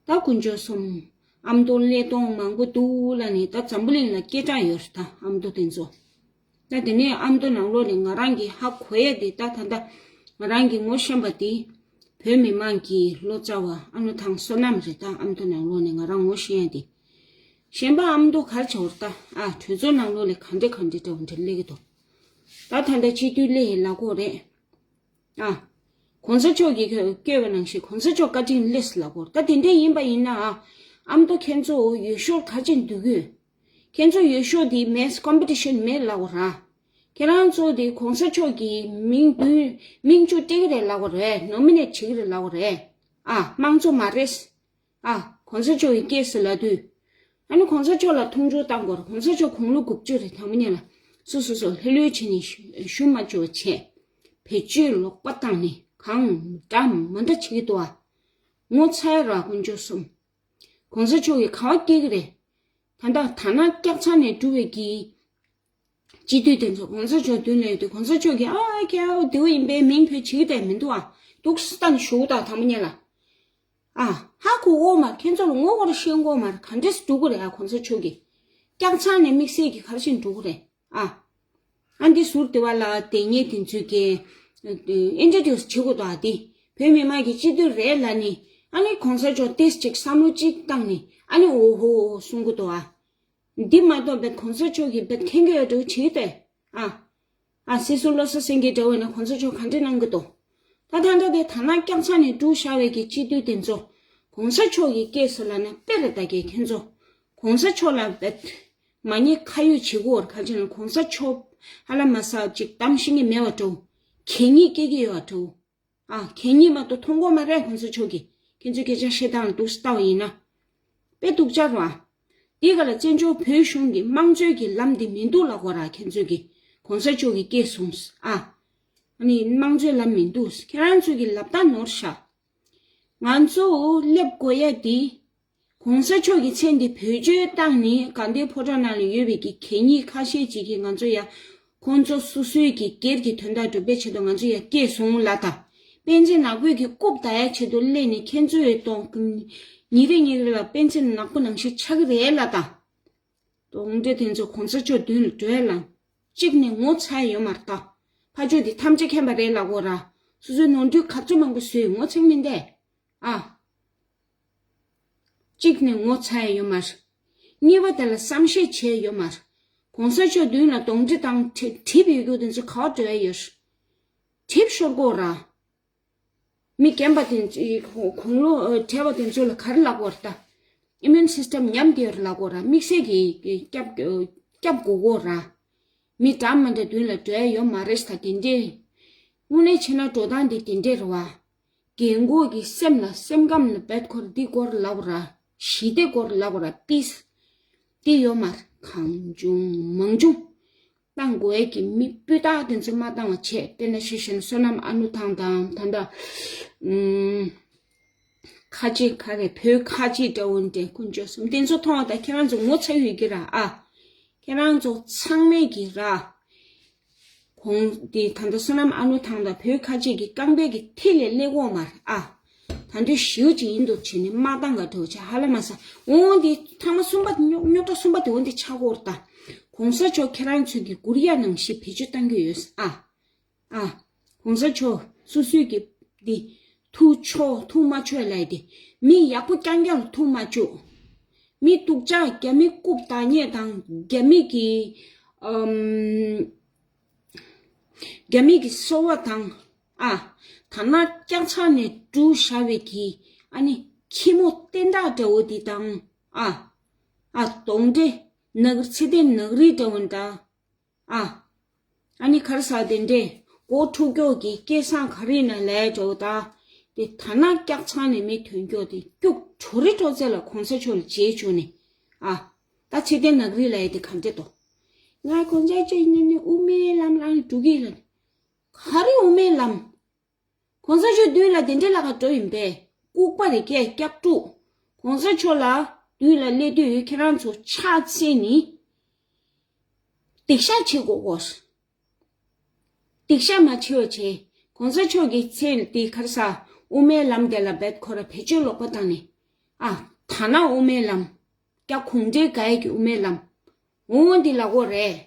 ད་དཀོན་མཆོག་གསུམ། ཨ་མདོ་ཀླད་སྟོང་མང་པོ་འདུག་ལ་ནི་ད་འཛམ་བུ་གླིང་ལ་སྐད་གྲགས་ཡོད་རེད་ད་ཨ་མདོ་དེ་ཚོ། ད་དེ་ནས་ཨ་མདོ་ནང་ལོགས་ལ་ང་རང་གི་ཧ་གོ་ཡ་དེ་ད་ད་ད་ང་རང་གི་ངོ་ཤེས་པ་དེ། བོད་མི་མང་གི་ལོ་ཙཱ་བ་ཨ་ནུ་ཐང་བསོད་ནམས་རེད་ད་ཨ་མདོ་ནང་ལོགས་ནས་ང་རང་ངོ་ཤེས་ཡ་དེ། གཞན་པ་ཨ་མདོ་གར་བྱ་བར་ལྟ། ཨ་གྲོས་ཚོགས་ནང་ལོགས་ལ་ག་འདྲ་ག་འདྲ་འདྲ་བོ་འདྲ་སླེབས་ཀྱི་འདུག་ད་ད་ལྟ་སྤྱི་འཐུས་སླེབས་ཡིན་ལབ་ཀྱི་ཡོད་རེད། ཨ། གོང་ས་མཆོག་གིས་བཀོད་པ་ནང་བཞིན་གོང་ས་མཆོག་བཀའ་དྲིན་སླེབས་ལབ་ཀྱི་ཡོད་རེད། ད་དེ་འདྲ་ཡིན་པ་ཡིན་ན་ཨ། ཨ་མདོ་ཁྱེད་ཚོ་འོས་ཤོག་ག་ཅིག་འདུག་གི་ཁྱེད་ཚོ་འོས་ཤོག་དེ་མེད་ཀོམ་པི་ཊི་ཤན་མེད་ལབ་ཀྱི་ཡོད་རེད། ཁྱེད་རང་ཚོ་དེ་གོང་ས་མཆོག་གི་མིང་བདུན་མིང་བཅུ་སྤྲད་ཀྱི་རེད་ལབ་ཀྱི་ཡོད་རེད། ནོ་མི་ནེཊ་བྱེད་ཀྱི་རེད་ལབ་ཀྱི་ཡོད་རེད། ཨ་དམངས་གཙོ་མ་རེད། ཨ། གོང་ས་མཆོག་གི་སྐད་ཟེར་ལབ་དུས། ཨ་ནི་གོང་ས་མཆོག་ལ་མཐོང་ཆུང་བཏང་དགོས་རེད། གོང་ས་མཆོག་དགུང་ལོ་དགུ་བཅུ་རེད་དང་པོ་ཉིད་ལ། སོ་སོ་སོ་ལྷོད་ལྷོད་བྱས་ནས་ཞུ་ཞུ་མ་བཅུག་པ་བྱས། བེད་སྤྱོད་ལོག་པ་བཏང་ནས་གང་འདྲ་མ་འདྲ་བྱེད་ཀྱི་འདུག་ཨ། ངོ་ཚ་ཡ་ར་དཀོན་མཆོག་གསུམ། གོང་ས་མཆོག་གིས་ག་བ་སྐྱེལ་གྱི་རེད། ད་ལྟ་ད་ནང་སྐྱག་ཚང་ནས་བསྡུ་བའི་གི་སྤྱི་འཐུས་དེ་ཚོ་གོང་ས་མཆོག་མདུན་ལ་ཡོད་དུས་གོང་ས་མཆོག་གིས་ཨ་ཀྱའོ་དེ་བོ་ཡིན་པས་མིང་བོད་བྱེད་ཀྱི་དེ་མི་འདུག་ཨ། འདུག་སེ་བཏང་ནས་བཞུགས་དང་དང་པོ་ཉིད་ལ། ཨ། ཧ་གོ་འོ་མ་ཁྱེད་ཚོ་ལ་ངོ་ཧོར་ཤེས་འོ་མ་ག་འདྲས་འགྲོ་གི་རེད་ཨ་གོང་ས་མཆོག་གིས། སྐྱག་ཚང་ནས་དམིགས་བསལ་གྱི་ག་རེ་བྱས་འགྲོ་གི་རེད་ཨ། ཨ་འདི་ཟུར་དེ་བ་ལ་དེ་ཉེ་དེ་ཚོས་ཀྱི་ཨིན་ཊྲོ་ཌིའུ་སི་བྱེད་དགོས་དོ་ཨ་དེ། བོད་མི་མང་གི་སྤྱི་འཐུས་རེད་ལ་ནི་ཨ་ནི་གོང་ས་མཆོག་ཏེས་ཅིག་བསམ་བློ་ཅིག་བཏང་ནི་ཨ་ནི་འོ་ཧོ་འོ་གསུང་གི་འདུག་ཨ། འདི་མ་གཏོགས་པའི་གོང་ས་མཆོག་གིས་བེད་མཁྱེན་གྱི་ཡོད་འགྲོ་བྱེད་དེ། ཨ། ཨ་སྲིད་ཟུར་བློ་བཟང་སེང་གེ་འདྲ་བོ་ནི་གོང་ས་མཆོག་ག་འདྲ་གནང་གི་འདུག་ད་ད་ལྟ་དེ་ད་ནང་སྐྱག་ཚང་ནས་བསྡུ་བཞག་པའི་གི་སྤྱི་འཐུས་དེ་ཚོ་གོང་ས་མཆོག་གི་སྐད་ཟེར་ལབ་ན་དཔེ་རེད་ད་གས་ཁྱེད་ཚོ། གོང་ས་མཆོག་ལ་བེད་མ་ཉེས་ཁ་གཡོགས་བྱེད་དགོས་ག་ཅི་ན་གོང་ས་མཆོག་ཧ་ལམ་མ་ས་ཅིག་གཏམ་ཤེས་ཀྱི་མེད་པ་འདྲ་བོ། གད་སྙིགས་སྐྱེ་གི་ཡོད་པ་འདྲ་བོ། ཨ། གད་སྙིགས་མ་གཏོགས་མཐོང་གི་མ་རེད་གོང་ས་མཆོག་གིས། ཁྱེད་ཚོས་སྐད་ཆ་བཤད་སྟངས་ལ་འདུག་སེ་ལྟ་བ་ཡིན་ན། དཔེ་སྡུག་ཅག་རེད་བ། དེ་ག་ལ་བཙན་བྱོལ་བོད་གཞུང་གི་དམངས་གཙོའི་གི་ལམ་དེ་མི་འདུག་ལབ་དགོས་ར་ཁྱེད་ཚོས་གི། གོང་ས་མཆོག་གིས་སྐད་གསུངས། ཨ། ཨ་ནི་དམངས་གཙོའི་ལམ་མི་འདུག་ཁྱེད་རང་ཚོས་གི་ལབ་སྟངས་ནོར་ཤག་ང་ཚོ་སླེབས་དགོས་ཡ་དེ། གོང་ས་མཆོག་གི་མཚན་དེ་བེད་སྤྱོད་བཏང་ནས་དགའ་ལྡན་ཕོ་བྲང་ནང་ལ་ཡོད་པའི་གི་གད་སྙིགས་ཁ་ཤས་ཅིག་གིས་ང་ཚོ་ཡ། ཁོང་ཚོ་སོ་སོའི་གི་སྒེར་གྱི་དོན་དག་སྒྲུབ་པའི་ཆེད་དུ་ང་ཚོ་ཡ་སྐད་གསུང་ལ་དང་། པཎ་ཆེན་ནག་པོས་གི་རྐུབ་བརྡབ་ཡ་ཆེད་དུ་སླེབས་ནས་ཁྱེད་ཚོའི་གཏོང་། ཉིན་རེ་ཉིན་རེ་ལ་པཎ་ཆེན་ནག་པོ་ནང་བཞིན་ཆགས་ཀྱི་རེད་ལ་དང་། གདོན་འདྲེ་དེ་ཚོ་གོང་ས་མཆོག་མདུན་ལ་འགྲོ་ཡ་ལ། གཅིག་ནས་ངོ་ཚ་ཡ་ཡོད་མ་རེད་ད། ཕར་ཕྱོགས་འདི་ཐམས་ཅད་མཁྱེན་པ་རེད་ལབ་དགོས་ར། སོ་སོའི་ནོར་འཁྲུལ་ག་ཚོད་མང་པོ་བཟོས་ངོ་ཚ་གི་མིན་ཏེ། ཨ། གཅིག་ནས་ངོ་ཚ་ཡ་ཡོད་མ་རེད། གཉིས་པ་དེ་ལ་བསམ་ཤེས་བྱས་ཡོད་མ་རེད། གོང་ས་མཆོག་མདུན་ལ་གདོན་འདྲེ་དང་གྲིབ་གྲིབ་ཡོད་རྒྱུ་དེ་ཚོ་ག་པར་འགྲོ་ཡ་ཡོད་རེད། གྲིབ་ཤོར་དགོས་ར། མི་རྒན་པ་དེ་ཚོས་དགུང་ལོ་བགྲེས་པ་དེ་ཚོ་ལ་ག་རེ་ལབ་དགོས་རེད་ད། ཨི་མིའུན་སིས་ཊམ་ཉམས་བསྡད་ཡོད་རེད་ལབ་དགོས་ར། དམིགས་བསལ་གྱི་སྐྱབས་སྐྱབས་དགོས་དགོས་ར། མི་འདྲ་མི་འདྲ་མདུན་ལ་འགྲོ་ཡ་ཡོད་མ་རེད་ད་དེ་འདྲས། དངོས་གནས་བྱས་ན་འགྲོ་སྟངས་དེ་དེ་འདྲས་རེད་བ། རྒན་གོག་གི་སེམས་ལ་སེམས་ཁམས་ལ་བེད་ཁོར་འདི་སྐོར་ལབ་ར། ཞི་བདེ་སྐོར་ལབ་ར་པིས། འདི་ཡོད་མ་རེད་གང་བྱུང་མང་བྱུང་། བཏང་དགོས་ཀྱི་མི་སྤུས་དག་དེ་ཚོ་མ་བཏང་བ་བྱས་དཔེར་ན་ཤེས་བཞིན་བསོད་ནམས་ཨ་ནུ་ཐང་དང་ད་ལྟ་ཨུམ། ཁ་ཆེ་ག་རེ་བོད་ཁ་ཆེ་འདྲ་བོ་འདྲ་དཀོན་མཆོག་གསུམ་དེ་ཚོ་མཐོང་བ་དང་ཁྱེད་རང་ཚོ་ངོ་ཚ་ཡོད་ཀྱི་ར་ཨ། ཁྱེད་རང་ཚོ་ཚང་མས་ཀྱི་ར། གོང་དེ་ད་ལྟ་བསོད་ནམས་ཨ་ནུ་ཐང་དང་བོད་ཁ་ཆེ་གི་རྐང་པའི་གི་ཐིག་ལེ་ལེགས་འོང་མར་ཨ། ད་འདོད་ཞིའུ་ཅིག་ཡིན་འདུག་བྱས་ནས་མ་བཏང་ག་འགྲོ་བྱ་ཧ་ལ་མ་ས། འོང་དེ་ཐང་མ་གསུམ་པ་རྙོག་རྙོག་དྲ་གསུམ་པ་དེ་འོང་དེ་ཆག་གོ་ར་ད། གོང་ས་མཆོག་ཁྱེད་རང་ཚོས་ཀྱི་གུ་རི་ཡ་ནང་བཞིན་བེད་སྤྱོད་བཏང་གི་ཡོད་ཨ། ཨ། གོང་ས་མཆོག་སོ་སོའི་གི་འདི་ཐུགས་ཆོག་ཐུགས་མ་ཆོག་ལབ་དེ། མི་ཡག་པོ་རྐྱང་རྐྱང་ལ་ཐུགས་མ་ཆོག་མི་སྡུག་ཅག་རྒྱ་མི་རྐུབ་བཏགས་ཉེས་དང་རྒྱ་མི་གི་ཨམ། རྒྱ་མི་གི་སོ་བ་དང་ཨ། ཐ་ན་སྐྱག་ཚང་ནས་བཀྲུས་བཞག་པའི་གི་ཨ་ནི་ཁྱི་མོ་བསྟན་བདག་འདྲ་བོ་འདི་དང་ཨ། ཨ་གདོན་འདྲེ་ནག་ཚེ་བརྟན་ནག་རིལ་འདྲ་བོ་འདྲ། ཨ། ཨ་ནི་ག་རེ་ཟ་དེ་འདྲས་མགོ་འཁྲུ་སྐྱོག་གི་སྐད་སང་ག་རེ་ན་ལས་འགྲོ་ད། དེ་ཐ་ན་སྐྱག་ཚང་ནས་མི་ཐོན་སྐྱོག་དེ་སྐྱུག་བྲོ་རི་བྲོ་ཚད་ལ་གོང་ས་མཆོག་ལ་རྗེས་བྱུང་ནས་ཨ། ད་ཚེ་བརྟན་ནག་རིལ་ལ་ཡི་དེ་ག་འདྲས་དོ། ང་གོང་ས་མཆོག་ཉིད་ནས་དབུ་མའི་ལམ་ལ་འགྲོ་གི་ལ་ནི། ག་རེ་དབུ་མའི་ལམ། གོང་ས་མཆོག་མདུན་ལ་དེ་འདྲའི་ལ་ཁ་འགྲོ་ཡིན་པས་ལྐུགས་པ་རེ་སྐད་སྐྱག་ཕྲུག་གོང་ས་མཆོག་ལ་མདུན་ལ་སླེབས་དུས་ཁྱེད་རང་ཚོ་ཕྱག་འཚལ་ནི། སྡིག་བཤགས་བྱེད་དགོས་གོ། སྡིག་བཤགས་མ་བྱེད་བ་བྱེད། གོང་ས་མཆོག་གི་མཚན་དེ་ག་རེ་ཟ། དབུ་མའི་ལམ་དེ་ལ་བེད་ཁོ་ར་བེད་སྤྱོད་ལོག་པ་བཏང་ནས། ཨ། ད་ན་དབུ་མའི་ལམ། སྐྱག་གུང་འདྲེ་ག་ཡི་གི་དབུ་མའི་ལམ། འོང་འདི་ལ་གོ་རེད།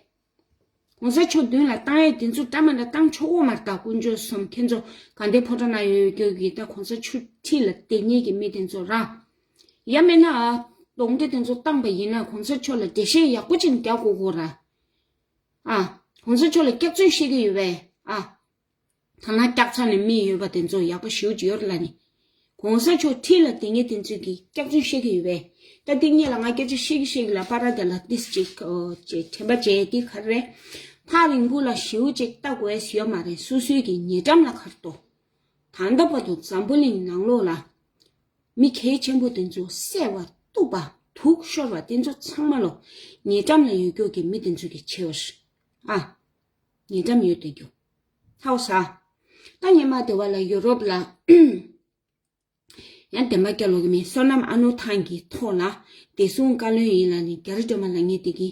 གོང་ས་མཆོག་མདུན་ལ་བཏང་ཡས་དེ་ཚོ་འདྲ་མ་འདྲ་བཏང་ཆོག་གོ་མ་རེད་ད་དཀོན་མཆོག་གསུམ་ཁྱེད་ཚོ་ག་འདྲའི་ཕོ་བྲང་ན་ཡོད་ཡོད་ཀྱི་ད་གོང་ས་མཆོག་ཁྲི་ལ་དེ་ཉིད་ཀྱི་མི་དེ་ཚོ་ར། ཡ་མེད་ན་ཨ། གདོན་འདྲེ་དེ་ཚོ་བཏང་པ་ཡིན་ན་གོང་ས་མཆོག་ལ་འགྲེལ་བཤད་ཡག་པོ་ཅིག་རྒྱག་དགོས་གོ་ར། ཨ། གོང་ས་མཆོག་ལ་སྐྱག་རྫུན་བཤད་ཀྱི་ཡོད་པས་ཨ། ཐ་ན་སྐྱག་ཚང་ནས་མི་ཡོད་པ་དེ་ཚོ་ཡག་པོ་ཞེ་པོ་ཅིག་ཡོད་རེད་ལ་ནི། གོང་ས་མཆོག་ཁྲི་ལ་དེ་ངས་དེ་ཚོས་ཀྱི་སྐྱག་རྫུན་བཤད་ཀྱི་ཡོད་པས། ད་དེ་ངས་ལ་ང་སྐད་ཆ་བཤད་ཀྱི་བཤད་ཀྱི་ལ་པ་ར་དེ་ལ་ཏིས་ཅིག་ཨོ་ཅེ་དྲན་པ་བརྗེད་དེ་ག་རེ་རེད། ཐག་རིང་པོ་ལ་ཞེ་པོ་ཅིག་ལྟ་དགོས་ཡོད་མ་རེད་སོ་སོའི་གི་ཉེ་འགྲམ་ལ་གར་ཏོ། ད་ལྟ་བར་དུ་འཛམ་བུ་གླིང་ནང་ལོགས་ལ། མི་གལ་ཆེན་པོ་དེ་ཚོ་བསད་པ་གཏུབ་པ་དུག་ཤོར་བ་དེ་ཚོ་ཚང་མ་ལོ་ཉེ་འགྲམ་ལ་ཡོད་རྒྱུ་གི་མི་དེ་ཚོ་གི་ཆེ་བ་རེད། ཨ། ཉེ་འགྲམ་ཡོད་དེ་རྒྱུ། ཧའོ་ས། ད་ཉི་མ་དེ་བ་ལ་ཡུ་རོབ་ལ། ཡང་བདེན་པ་སྐྱ་ལོ་གི་མི་བསོད་ནམས་ཨ་ནུ་ཐང་གི་ཐོག་ལ་བདེ་སྲུང་བཀའ་བློན་ཡིན་ལ་ནི་རྒྱ་རི་སྒྲོལ་མ་ལ་ངེས་དེ་གི།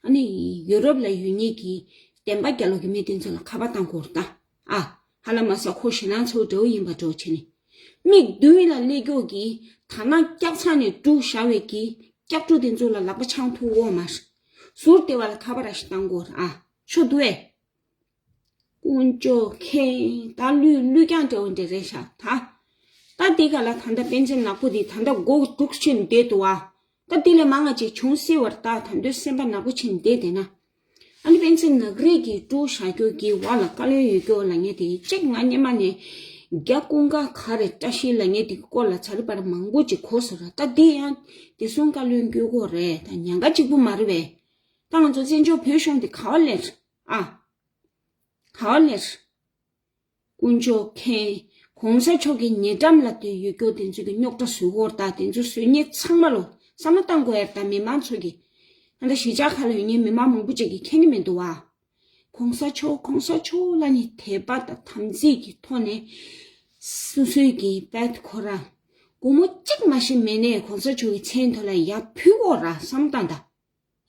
ཨ་ནི་ཡུ་རོབ་ལ་ཡོད་ཉེ་གི་བདེན་པ་སྐྱ་ལོ་གི་མི་དེ་ཚོ་ལ་ཁ་པར་བཏང་དགོས་རེད་ད། ཨ། ཧ་ལ་མ་ས་ཁོ་ཞེ་སྣང་ཚོ་འདྲ་བོ་ཡིན་པ་འདྲ་བོ་བྱས་ནས། མིག་མདུན་ལ་སླེབས་མགྱོགས་ཀྱི་ཐ་ན་སྐྱག་ཚང་ནས་བཀྲུས་བཞག་པའི་གི་སྐྱག་ཕྲུག་དེ་ཚོ་ལ་ལག་པ་འཆང་ཐུབ་འོ་མ་རེད། ཟུར་དེ་བ་ལ་ཁ་པར་ར་ཞིག་བཏང་དགོས་རེད་ཨ། ཆོ་འདུག་ཨེ། དཀོན་མཆོག་མཁྱེན། ད་ལུས་ལུས་ཀྱང་འདྲ་བོ་འདྲ་རེད་ཤག་ད། ད་འདི་ག་ལ་ད་ལྟ་པཎ་ཆེན་ནག་པོ་འདི་ད་ལྟ་སྒོ་དཀྲུགས་ཕྱིན་བསྡད་འདུག་ཨ། ད་འདི་ལས་མང་ང་ཅིག་བྱུང་སྲིད་པར་ད་ད་འདོད་སེམས་པ་ནག་པོ་ཕྱིན་བསྡད་བསྡད་ན། ཨ་ནི་པཎ་ཆེན་ནག་རིགས་ཀྱིས་དཀྲུགས་བཞག་རྒྱུ་གི་བར་ལ་བཀའ་བློན་ཡོད་རྒྱུ་ལ་ངས་དེ་གཅིག་ང་སྙེ་མ་ནས་རྒྱ་ཀུན་དགའ་ག་རེ་བཀྲ་ཤིས་ལ་ངས་དེ་སྐོར་ལ་ཚ་རི་པར་མང་པོ་ཅིག་གོ་སོང་ར་ད་འདི་ཡང་དེ་སོང་བཀའ་བློན་སྐྱོད་དགོས་རེད་ད་ཉང་ག་གཅིག་པུ་མ་རེད་བས། ད་ང་ཚོ་བཙན་བྱོལ་བོད་གཞུང་འདི་ག་བ་ལེར། ཨ། ག་བ་ལེར། དཀོན་མཆོག་མཁྱེན། གོང་ས་མཆོག་གི་ཉེ་འགྲམ་ལ་དེ་ཡོད་རྒྱུ་དེ་ཚོ་གི་རྙོག་དྲ་བཟོ་གོ་ར་ད་དེ་ཚོ་བཟོ་མཁན་ཚང་མ་ལོ་བསམ་བློ་བཏང་དགོས་ཡ་ར་ད་མི་མང་ཚོ་གི། ཨ་ད་གཞིས་ཆགས་ཁག་ལ་ཡོད་མཁན་མི་མང་མང་པོ་ཅིག་གི་མཁྱེན་གི་མི་འདུག་བ། གོང་ས་མཆོག་གོང་ས་མཆོག་ལ་ནི་དད་པ་དང་དམ་ཚིག་གི་ཐོག་ནས། སོ་སོའི་གི་པད་ཁོ་ར། སྒོར་མོ་གཅིག་མ་ཞིག་མེད་ནས་གོང་ས་མཆོག་གི་མཚན་ཐོག་ལ་ཡར་ཕུལ་གོ་ར་བསམ་བཏང་ད།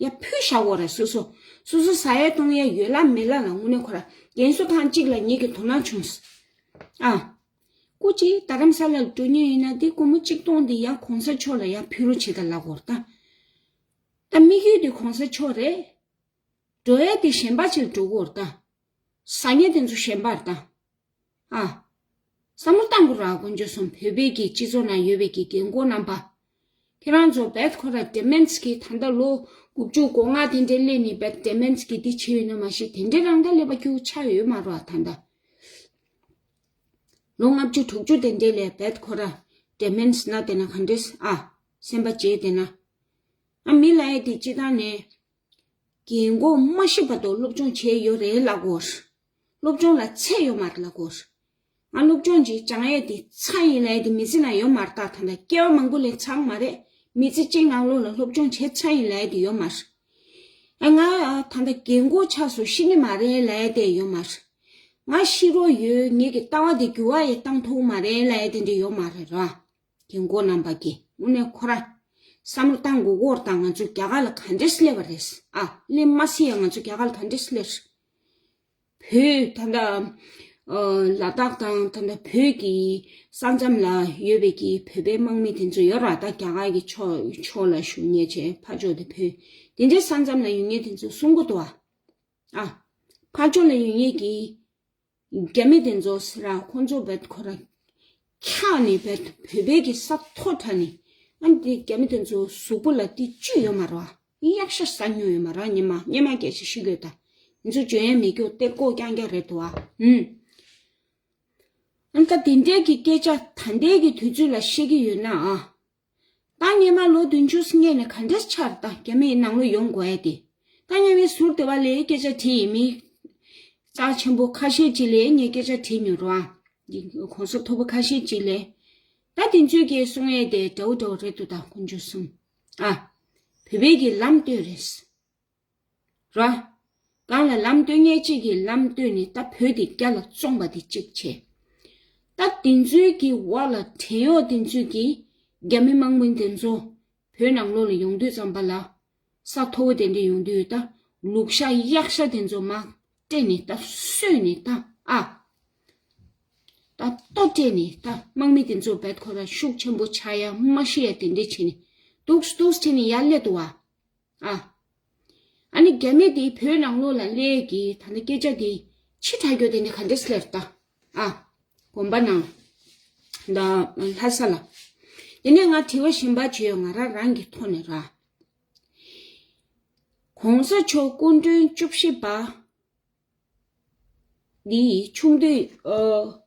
ཡ་ཕུལ་བཞག་གོ་ར་སོ་སོ། སོ་སོ་ཟ་ཡ་བཏུང་ཡ་ཡོད་ལ་མེད་ལ་ལ་དངོས་གནས་ཁོ་ར་རྒན་གསོ་ཁང་གཅིག་ལ་ཉིད་ཀྱི་དོ་སྣང་བྱུང་། ཨ། སྐུ་མཁྱེན་རྡ་རམ་ས་ལ་ལ་འགྲོ་མཁན་ཡིན་ན་དེ་སྒོར་མོ་གཅིག་སྟོང་དེ་ཡ་གོང་ས་མཆོག་ལ་ཡ་ཕུལ་རོགས་བྱེད་ད་ལབ་གོ་ར་ད། ད་དམིགས་ཡུལ་དེ་གོང་ས་མཆོག་རེད། འགྲོ་ཡ་དེ་གཞན་པ་ཅིག་ལ་འགྲོ་གོ་ར་ད། ཟ་མཁན་དེ་ཚོ་གཞན་པ་ར་ད། ཨ། བསམ་བློ་བཏང་དགོས་ར་དཀོན་མཆོག་གསུམ་བོད་པའི་གི་སྤྱི་ཚོགས་ནང་ཡོད་པའི་གི་རྒན་གོག་རྣམ་པ། ཁྱེད་རང་ཚོ་བེད་ཁོ་ར་ཌི་མེན་སི་གི་ད་ལྟ་ལོ་དགུ་བཅུ་གོ་ལྔ་དེ་འདྲའི་སླེབས་ནས་བེད་ཌི་མེན་སི་གི་འདི་བྱས་ཡོད་ན་མ་ཤེས་དེ་འདྲའི་རང་ད་སླེབས་པ་ཁྱུ་ཆགས་ཡོད་མ་རོགས་ད་ལྟ། ལོ་ལྔ་བཅུ་དྲུག་ཅུ་དེ་འདྲའི་ལས་བེད་ཁོ་ར་ཌི་མེན་སི་ན་དེ་ན་ག་འདྲས་ཨ། སེམས་པ་བརྗེད་དེ་ན། ཨ་མི་ལ་ཡ་དེ་སྤྱི་བཏང་ནས། རྒན་གོག་མ་ཤི་བར་དུ་སློབ་སྦྱོང་བྱས་ཡོད་རེད་ལབ་གོ། སློབ་སྦྱོང་ལ་ཚད་ཡོད་མ་རེད་ལབ་གོ། ང་སློབ་སྦྱོང་ཅིག་སྦྱང་ཡས་དེ་ཚ་ཡིན་ལབ་ཡས་དེ་མི་ཚེ་ན་ཡོད་མ་རེད་ད་ད་ལྟ་སྐྱེ་བ་མང་པོ་ལས་ཚང་མ་རེད་མི་ཚེ་གཅིག་ནང་ལོགས་ལ་སློབ་སྦྱོང་བྱས་ཚ་ཡིན་ལབ་ཡས་དེ་ཡོད་མ་རེད། ཨ་ང་ད་ལྟ་རྒན་གོག་ཆགས་སོང་ཤི་ནི་མ་རེད་ལབ་ཡས་དེ་ཡོད་མ་རེད། ང་ཤི་རོགས་ཡོད་ངེད་ཀྱི་ལྟ་བ་དེ་འགྱུར་བ་ཡས་བཏང་ཐུབ་མ་རེད་ལབ་ཡས་དེ་འདྲ་ཡོད་མ་རེད་ར། རྒན་གོག་རྣམ་པ་གིས་དངོས་གནས་ཁོ་ར་བསམ་བློ་བཏང་དགོས་སྐོར་དང་། ང་ཚོ་རྒྱ་གར་ལ་ག་འདྲས་སླེབས་པ་རེད། ཨ་སླེབས་མ་སྲིད་ཡང་ང་ཚོ་རྒྱ་གར་ལ་ག་འདྲས་སླེབས། བོད་ད་ལྟ་ཨ་ལ་དྭགས་དང་ད་ལྟ་བོད་ཀྱི་ས་མཚམས་ལ་ཡོད་པའི་གི་བོད་པའི་དམག་མི་དེ་ཚོ་ཡོད་ར། ད་རྒྱ་གར་གྱི་ཕྱོགས་ཕྱོགས་ལ་བཞུགས་མཁན་བྱས། ཕར་ཕྱོགས་དེ་བོད། དེ་འདྲའི་ས་མཚམས་ལ་ཡོད་མཁན་དེ་ཚོ་གསུང་གི་འདུག་ཨ། ཨ་ཕར་ཕྱོགས་ལ་ཡོད་མཁན་གྱི་རྒྱ་མི་དེ་ཚོ་ཟེར་ར། ཁོང་ཚོ་བེད་ཁོ་ར་འཁྱག་ནས་བེད་བོད་པའི་གི་ས་མཐོ་དྲགས་ནས། ཨ་ནི་དེ་རྒྱ་མི་དེ་ཚོ་གཟུགས་པོ་ལ་དེ་བཅུད་ཡོད་མ་རེད་བ། གཡག་ཤ་ཟ་མྱོང་ཡོད་མ་རེད། སྙེ་མ་སྙེ་མ་སྐད་ཆ་བཤད་དགོས་ད། ང་ཚོ་འཇོན་ཡ་མེད་རྒྱུ་སྟེར་གོ་རྐྱང་རྐྱང་རེད་འདུག་ཨ། ཨུམ། ཨ་ནི་ད་དེ་འདྲའི་གི་སྐད་ཆ་ད་ལྟའི་གི་དུས་ཚོད་ལ་བཤད་ཀྱི་ཡོད་ན་ཨ། ད་སྔོན་མ་ལོ་བདུན་ཅུ་སྔོན་ནས་ག་འདྲས་ཆགས་རེད། ད་རྒྱ་མིའི་ནང་ལོགས་ཡོང་དགོས་ཡ་དེ། ད་སྔོན་མའི་ཟུར་དེ་བ་ལས་སྐད་ཆ་དྲིས་ཡིན། མི་རྩ་ཆེན་པོ་ཁ་ཤས་ཅིག་ལས་ངས་སྐད་ཆ་དྲིས་མྱོང་རེད་བ། གོང་ས་མཐོ་པོ་ཁ་ཤས་ཅིག་ལས། ད་དེ་ཚོས་ཀྱིས་གསུང་ཡས་དེ་འདྲ་བོ་འདྲ་བོ་རེད་འདུག་ད་དཀོན་མཆོག་གསུམ། ཨ། བོད་པའི་གི་ལམ་སྟོན་རེད། ར། གང་ལ་ལམ་སྟོན་མཁན་གཅིག་གིས་ལམ་སྟོན་ནས་ད་བོད་དེ་རྒྱ་ལ་བཙོང་པ་དེ་གཅིག་བྱས། ད་དེ་ཚོའི་གི་འོག་ལ་བྲན་གཡོག་དེ་ཚོས་ཀྱིས་རྒྱ་མི་དམག་མི་དེ་ཚོ་བོད་ནང་ལོགས་ལ་ཡོང་དུས་ཙམ་པ་ལ། ས་མཐོ་བོ་དེ་འདྲ་ཡོང་དུས་ད་ལུག་ཤ་གཡག་ཤ་དེ་ཚོ་མར་སྤྲད་ནས་ད་གསོད་ནས་ད་ཨ། ད་ལྟོ་སྤྲད་ནས་ད་དམག་མི་དེ་ཚོ་བེད་ཁོ་ར་ཤུགས་ཆེན་པོ་ཆགས་ཡ་མ་ཤི་ཡ་དེ་འདྲ་བྱས་ནས་འདུག་འདུག་བྱས་ནས་ཡར་སླེབས་འདུག་བ། ཨ། ཨ་ནི་རྒྱ་མི་དེ་བོད་ནང་ལོགས་ལ་སླེབས་ཀྱི་ད་ནི་སྐད་ཆ་དེ་ཕྱི་དྲགས་རྒྱུ་དེ་ནི་ག་འདྲས་སླེབས་ད། ཨ། དགོན་པ་ནང་། ད་ལྷ་ས་ལ། དེ་ནས་ང་དྲི་བ་གཞན་པ་བྱས་ཡོད། ང་རང་རང་གི་ཐོག་ནས་ར། གོང་ས་མཆོག་སྐུ་ཕྲེང་བཅུ་བཞི་པ་འདི་ཆུང་དུས་ཨ།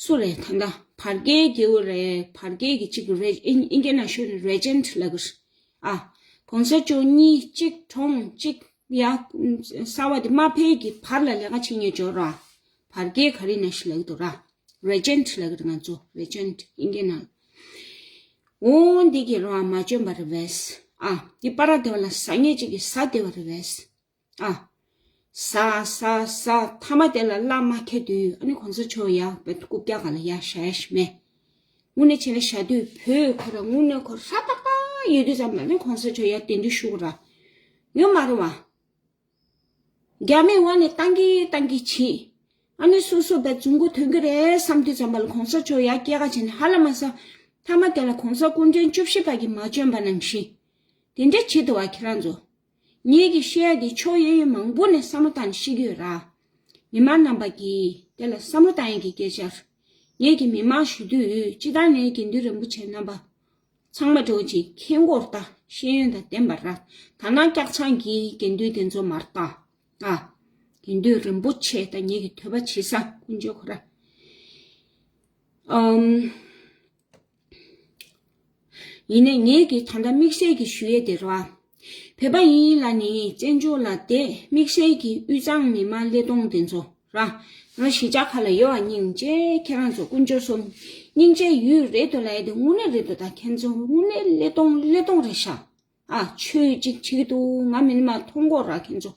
སུ་རེད་ད་ལྟ། བར་བརྒལ་རྒྱལ་པོ་རེད། བར་བརྒལ་གྱི་གཅིག་རེ་ཨིན་ཨིན་སྐད་ནང་ཞུ་ན་རེ་ཇེན་ཊི་ལབ་ཀྱི་རེད། ཨ། གོང་ས་མཆོག་གཉིས་གཅིག་གྲོངས་གཅིག་ཡ་གསར་པ་དེ་མ་ཕེབས་ཀྱི་བར་ལ་ལས་ཀ་བྱེད་མཁན་ཅིག་ཡོད་ར། བར་བརྒལ་ག་རེ་ནང་ཞིག་ལབ་ཀྱི་འདུག་ར། རེ་ཇེན་ཊི་ལབ་ཀྱི་རེད། ང་ཚོ་རེ་ཇེན་ཊི་ཨིན་སྐད་ནང་། འོ་འདི་གི་རང་མ་འཇོན་པ་རེད་པས། ཨ། འདི་པ་ར་སྡེ་བ་ལ་ཟ་མཁན་གཅིག་གིས་ཟ་བསྡད་པ་རེད་པས། ཨ། ཟ་ཟ་ཟ། མཐའ་མ་དེ་ལ་བླ་མ་ཁེ་དུས་ཨ་ནི་གོང་ས་མཆོག་ཡར་བེད་རྐུབ་བཀྱག་སྒང་ལ་ཡར་བཞག་ཡ་ཞིག་མེད། དངོས་གནས་བྱས་ན་བཞག་དུས་བོད་ཁོ་ར་དངོས་གནས་ཁོ་ཧྲ་ཏག་ཏག་ཡོད་དུས་ཙམ་ལ་ནི་གོང་ས་མཆོག་ཡར་གདན་འདྲེན་ཞུ་དགོས་ར། ཡོད་མ་རེད་བ། རྒྱ་མིས་འོག་ནས་བཏང་གི་བཏང་གི་བྱེད། ཨ་ནི་སོ་སོ་བེད་རྫུན་མགོ་ཐོན་གི་རེད་བསམ་དུས་ཙམ་པ་ལ་གོང་ས་མཆོག་ཡར་སྐྱེལ་ག་བྱས་ནས་ཧ་ལམ་ས། མཐའ་མ་དེ་ལ་གོང་ས་སྐུ་ཕྲེང་བཅུ་བཞི་པ་གི་མ་འཇོན་པ་ནང་བཞིན། དེ་འདྲ་བྱེད་དུ་བ་ཁྱེད་རང་ཚོ། ངེད་ཀྱི་བཤད་ཡ་དེ་ཕྱོགས་གཡས་གཡོན་མང་པོ་ནས་བསམ་བློ་བཏང་ནས་བཤད་ཀྱི་ཡོད་ར། མི་མང་རྣམ་པ་གིས་དེ་ལ་བསམ་བློ་བཏང་ཡ་གི་སྐད་ཆ་རེད། ངེད་ཀྱི་མི་མང་ཞུ་དུས་སྤྱི་བཏང་ནས་དགེ་འདུན་རིན་པོ་ཆེ་རྣམ་པ་ཚང་མ་འདྲ་བོ་ཅིག་མཁྱེན་གྱི་ཡོད་རེད་ད། ཤེས་ཡོན་དང་ལྡན་པ་ར། ད་ནང་སྐྱག་ཚང་གི་དགེ་འདུན་དེ་ཚོ་མ་རེད་ད། ཨ། དགེ་འདུན་རིན་པོ་ཆེ་དང་ངེད་ཀྱི་དད་པ་བྱེད་ས་དཀོན་མཆོག་ཁོ་ར། ཨམ། ཡིན་ནའི་ངེད་ཀྱི་ད་ལྟ་དམིགས་བསལ་གྱི་ཞུ་ཡས་དེ་རེད་བ། བོད་པ་ཡིན་ལ་ནི་བཙན་བྱོལ་ལ་བསྡད་དམིགས་བསལ་གྱི་དབུས་གཙང་མི་མང་ཀླད་སྟོང་དེ་ཚོ་ར། ང་གཞིས་ཆགས་ཁག་ལ་ཡོད་པ་སྙིང་རྗེ་ཁྱེད་རང་ཚོ་དཀོན་མཆོག་གསུམ་སྙིང་རྗེ་ཡོད་རེད་དོ་ལབ་ཡས་དེ་དངོས་གནས་རེད་དོ། ད་ཁྱེད་ཚོ་དངོས་གནས་ཀླད་སྟོང་ཀླད་སྟོང་རེད་ཤག་ཨ། ཆོས་གཅིག་བྱེད་ཀྱི་འདུག་ང་མིན་མ་མཐོང་གོ་ར་ཁྱེད་ཚོ།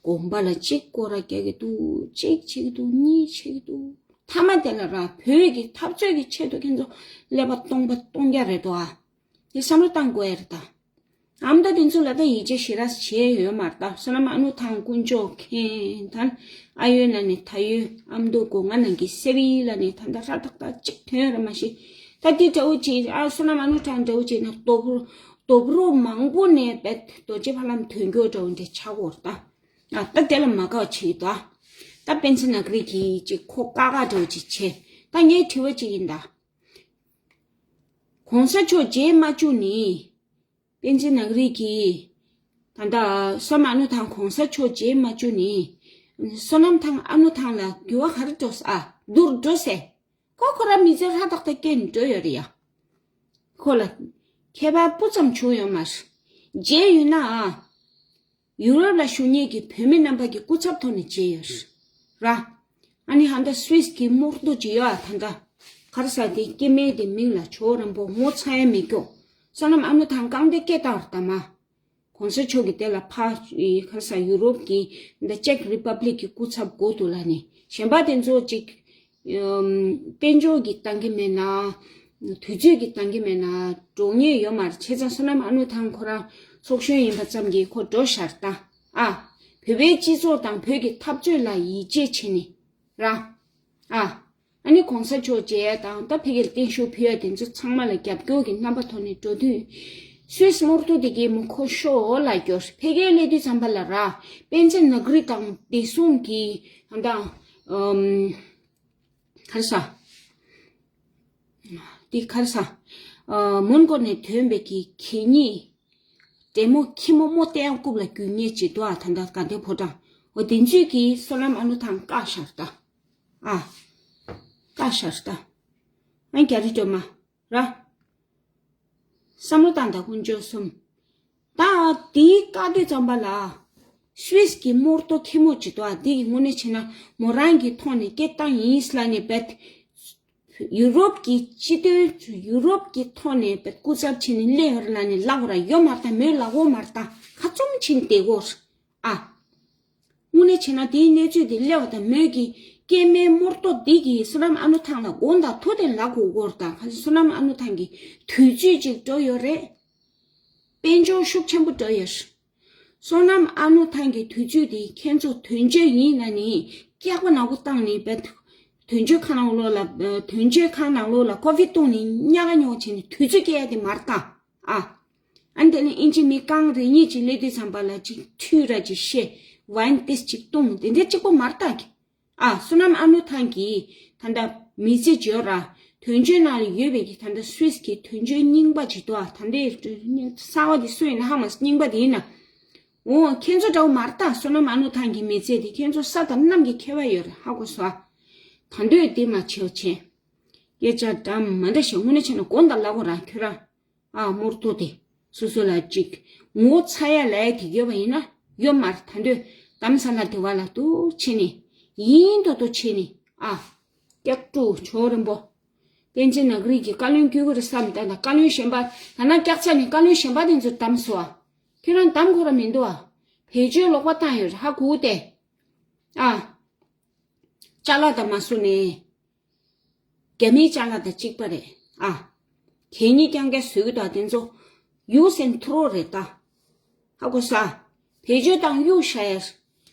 དགོན་པ་ལ་གཅིག་སྐོར་ར་རྒྱག་གི་འདུག་གཅིག་བྱེད་ཀྱི་འདུག་གཉིས་བྱེད་ཀྱི་འདུག་མཐའ་མ་དེ་ལ་ར་བོད་ཀྱི་འཐབ་རྩོད་ཀྱི་ཆེད་དུ་ཁྱེད་ཚོ་ཀླད་པ་སྟོང་པ་སྟོང་རྐྱང་རེད་དོ་ཨ། དེ་བསམ་བློ་བཏང་དགོས་ཡ་རེད་ད། ཨ་མདོ་དེ་ཚོ་ལ་ད་ཡིད་ཆེས་ཞེ་དྲག་བྱས་ཡོད་མ་རེད་ད། བསོད་ནམས་ཨ་ནུ་ཐང་དཀོན་མཆོག་མཁྱེན་ད། ཨ་ཡོད་ན་ནི་ད་ཡོད། ཨ་མདོ་སྒོ་ང་ནང་གི་སེ་རི་ལ་ནི་ད་ལྟ་ཧྲ་ཏག་ཏག་གཅིག་ཐོན་ཡོད་རེད་མ་གཞི། ད་དེ་འདྲ་བོ་ཅིག་ཨ་བསོད་ནམས་ཨ་ནུ་ཐང་འདྲ་བོ་ཅིག་ན་རྡོ་རྡོ་རོ་མང་པོ་ནས་བེད་རྡོ་རྗེ་ཕ་ལམ་ཐོན་རྒྱུ་འདྲ་བོ་འདྲ་ཆགས་ཡོད་རེད་ད། ཨ་ད་དེ་ལ་མ་དགའ་བ་བྱེད་ཀྱི་འདུག་ད་པཎ་ཆེན་ནག་རིག་གིས་ཅིག་ཁོ་ཀ་ཀ་འདྲ་བོ་ཅིག་བྱས། ད་ངའི་དྲི་བ་ཅིག་ཡིན་ད། གོང་ས་མཆོག་མཇལ་མ་བཅུག་ནི། པཎ་ཆེན་ནག་རིག་གིས། ད་ལྟ་བསོད་ནམས་ཨ་ནུ་ཐང་གོང་ས་མཆོག་མཇལ་མ་བཅུག་ནི། བསོད་ནམས་ཐང་ཨ་ནུ་ཐང་ལ་འགྱུར་བ་ག་རེ་འགྲོ་ས་ཨ། སྡུག་འགྲོ་ས། ཁོ་ཁོ་རང་མི་ཚེ་ཧྲ་ཏག་ཏག་སྐྱེལ་ནས་འགྲོ་ཡོད་རེད་ཡ། ཁོ་ལ་ཁྱད་པར་སྤུ་ཙམ་བྱུང་ཡོད་མ་རེད། མཇལ་ཡོད་ན་ཨ། ཡུ་རོབ་ལ་བཞུགས་མཁན་གྱི་བོད་མི་རྣམ་པ་གི་སྐུ་ཚབ་ཐོག་ནས་མཇལ་ཡོད་ར། ཨ་ནི་ཧན་ད་སུད་སི་གི་དམག་འཐབ་ཅིག་ཡོད་ཨ། ད་ལྟ་ག་རེ་ཟེར་དེ་སྐྱེ་དམན་དེ་མིང་ལ་ཇོ་བོ་རིན་པོ་ངོ་ཚ་ཡ་མེད་ཀྱོག་བསོད་ནམས་ཨ་ནུ་ཐང་རྐང་པའི་སྐེ་བཏགས་ར་ད་མ། གོང་ས་མཆོག་གི་དེ་ལ་ཕ་ག་རེ་ཟེར་ཡུ་རོབ་ཀྱི་ད་ཅེཀ་རི་པབ་ལིག་གི་སྐུ་ཚབ་དགོས་འདུག་ལབ་ནས་གཞན་པ་དེ་ཚོ་ཅིག་ཨམ། དཔལ་འབྱོར་གྱི་བཏང་གི་མེད་ན། དུས་ཚོད་ཀྱི་བཏང་གི་མེད་ན། འགྲོ་མཁན་ཡོད་མ་རེད། བྱས་ཙང་བསོད་ནམས་ཨ་ནུ་ཐང་ཁོ་རང་ཚོགས་གཞོན་ཡིན་པ་ཙམ་གྱིས་ཁོ་འགྲོ་ཤར་ད། ཨ། བོད་པའི་སྤྱི་ཚོགས་དང་བོད་ཀྱི་འཐབ་རྩོད་ལ་ཡིད་ཆེས་བྱས་ནས་ར། ཨ། ཨ་ནི་གོང་ས་མཆོག་མཇལ་ཡ་དང་ད་ཕ་གིར་བརྟན་བཞུགས་ཕུལ་ཡ་དེ་ཚོ་ཚང་མ་ལ་རྒྱབ་སྐྱོར་གྱི་རྣམ་པ་ཐོག་ནས་འགྲོ་དུས། སུད་སི་དམུ་རྡོ་དེ་གའི་མོ་ཁོ་ཤོ་ལ་སྐྱོར། ཕ་གིར་སླེབས་དུས་ཙམ་པ་ལ་ར། པཎ་ཆེན་ནག་རི་དང་བདེ་སྲུང་གི་ད་ལྟ་ཨམ། ག་རེ་ཟ། འདི་ག་རེ་ཟ། ཨ། མོན་གྷོ་ནས་ཐོན་པའི་གི་གད་སྙིགས། འདྲེ་མོ་ཁྱི་མོ་མོ་སྟེ་ཡང་རྐུབ་ལ་རྒྱུག་མཁན་ཅིག་འདུག་ཨ། ད་ལྟ་དགའ་ལྡན་ཕོ་བྲང་། འོ་དེ་ཚོས་ཀྱིས་བསོད་ནམས་ཨ་ནུ་ཐང་བཀག་ཤར་ད། ཨ། བཀག་ཤར་ད། ཨ། རྒྱ་རི་སྒྲོལ་མ་ར། བསམ་བློ་བཏང་དང་དཀོན་མཆོག་གསུམ། ད་དེའི་བཀག་དུས་ཙམ་པ་ལ། སུད་སི་གི་དམུ་རྡོ་ཁྱི་མོ་ཅིག་འདུག་ཨ། འདི་གི་དངོས་གནས་བྱས་ན་མོ་རང་གི་ཐོག་ནས་སྐད་བཏང་ཡིན་ལབ་ནས་བེད། ཡུ་རོབ་ཀྱི་སྤྱི་དོན། ཡུ་རོབ་ཀྱི་ཐོག་ནས་བེད་སྐུ་ཚབ་བྱས་ནས་སླེབས་ཡོད་རེད་ལབ་ནས་ལབ་དགོས་ར། ཡོད་མ་རེད་ད། མོས་ལབ་དགོས་མ་རེད་ད། ཁ་བཙུམ་བྱས་ནས་བསྡད་དགོས་རེད། ཨ། དངོས་གནས་བྱས་ན་དེའི་གནས་ཚུལ་དེ་སླེབས་པ་དང་། མོས་ཀྱི་སྐྱེ་དམན་དམུ་རྡོ་འདི་གིས་བསོད་ནམས་ཨ་ནུ་ཐང་ལ་དགོངས་དག་ཐུགས་དེ་ལབ་དགོས་ཀྱི་ཡོད་རེད་ད། ག་ཚོད་བསོད་ནམས་ཨ་ནུ་ཐང་གི་དུས་ཚོད་ཅིག་འགྲོ་ཡོད་རེད། དཔལ་འབྱོར་ཤུགས་ཆེན་པོ་འགྲོ་ཡོད་རེད། བསོད་ནམས་ཨ་ནུ་ཐང་གི་དུས་ཚོད་དེ་ཁྱེད་ཚོ་དོན་གཅོད་ཡིན་ན་ནི་སྐྱག་པ་ནག་པོ་བཏང་ནས་བེད། དོན་གཅོད་ཁང་ནང་ལོགས་ལ། དོན་གཅོད་ཁང་ནང་ལོགས་ལ་ཀོ་ཝིད་བཏང་ནས་ཉག་ག་ཉོག་བྱས་ནས་དུས་ཚོད་སྐྱེལ་ཡ་དེ་མ་རེད་ད། ཨ། ཨ་ནི་དེ་ནས་ཨིན་ཇི་མི་རྐང་རེ་གཉིས་ཅིག་སླེབས་དུས་ཙམ་པ་ལ་ཅིག་ཁྲུས་ར་ཅིག་བཤད། ཝའིན་ཏིས་ཅིག་བཏུང་། དེ་འདྲ་གཅིག་པོ་མ་རེད་ད། ཨ། བསོད་ནམས་ཨ་ནུ་ཐང་གིས་ད་ལྟ་མི་ཚེ་འཇོར་ར། དོན་གཅོད་ནང་ལ་ཡོད་པའི་གི་ད་ལྟ་སུད་སི་གི་དོན་གཅོད་རྙིང་པ་ཅིག་འདུག་ཨ། ད་ལྟའི་གསར་པ་དེ་སུ་ཡིན་ན་ཧ་མ་རྙིང་པ་དེ་ཡིན་ན། འོ་ཁྱེད་ཚོ་འདྲ་བོ་མ་རེད་ད། བསོད་ནམས་ཨ་ནུ་ཐང་གི་མི་ཚེ་དེ་ཁྱེད་ཚོ་ས་དང་གནམ་གྱི་ཁྱད་པར་ཡོད་རེད། ཧ་གོ་སོང་ཨ། ད་འདོད་དེ་མ་བྱེད་བྱེད། སྐད་ཆ་འདྲ་མ་འདྲ་བཤད། དངོས་གནས་བྱས་ན་དགོངས་དག་ལབ་དགོས་ར་ཁྱོད་ར། ཨ། དམུ་རྡོ་དེ་སོ་སོ་ལ་ཅིག་ངོ་ཚ་ཡ་ལབ་ཡ་དེ་ཡོད་པ་ཡིན་ན་ཡོད་མ་རེད། ད་འདོད་གཏམ་ས་ལ་དེ་བ་ལ་འདུག་བྱས་ནས་ཡིན་མདོག་མདོག་བྱས་ནས། ཨ། སྐྱག་ཕྲུག་ཇོ་རིན་པོ། པཎ་ཆེན་ནག་རིག་གི་བཀའ་བློན་སྐྱོན་གྱི་རེད་བསམ། ད་ད་བཀའ་བློན་གཞན་པ། ད་ན་སྐྱག་ཚ་ནས་བཀའ་བློན་གཞན་པ་དེ་ཚོ་གཏམ་སོ་ཨ། ཁྱོད་རང་གཏམ་ཁོ་ར་མི་འདུག་ཨ། བེད་སྤྱོད་ལོག་པ་བཏང་ཡོད་རེད། ཧ་གོ་དེ། ཨ། ཅ་ལག་དང་མ་སུ་ནས། རྒྱ་མིའི་ཅ་ལག་དང་གཅིག་པ་རེད་ཨ། གད་སྙིགས་རྐྱང་རྐྱང་བཟོས་ཀྱི་འདུག་དེ་ཚོ་ཡུག་སེན་ཐུ་རོ་རེད་ད། ཧ་གོ་ས། བེད་སྤྱོད་བཏང་གཡུག་བཞག་ཡ།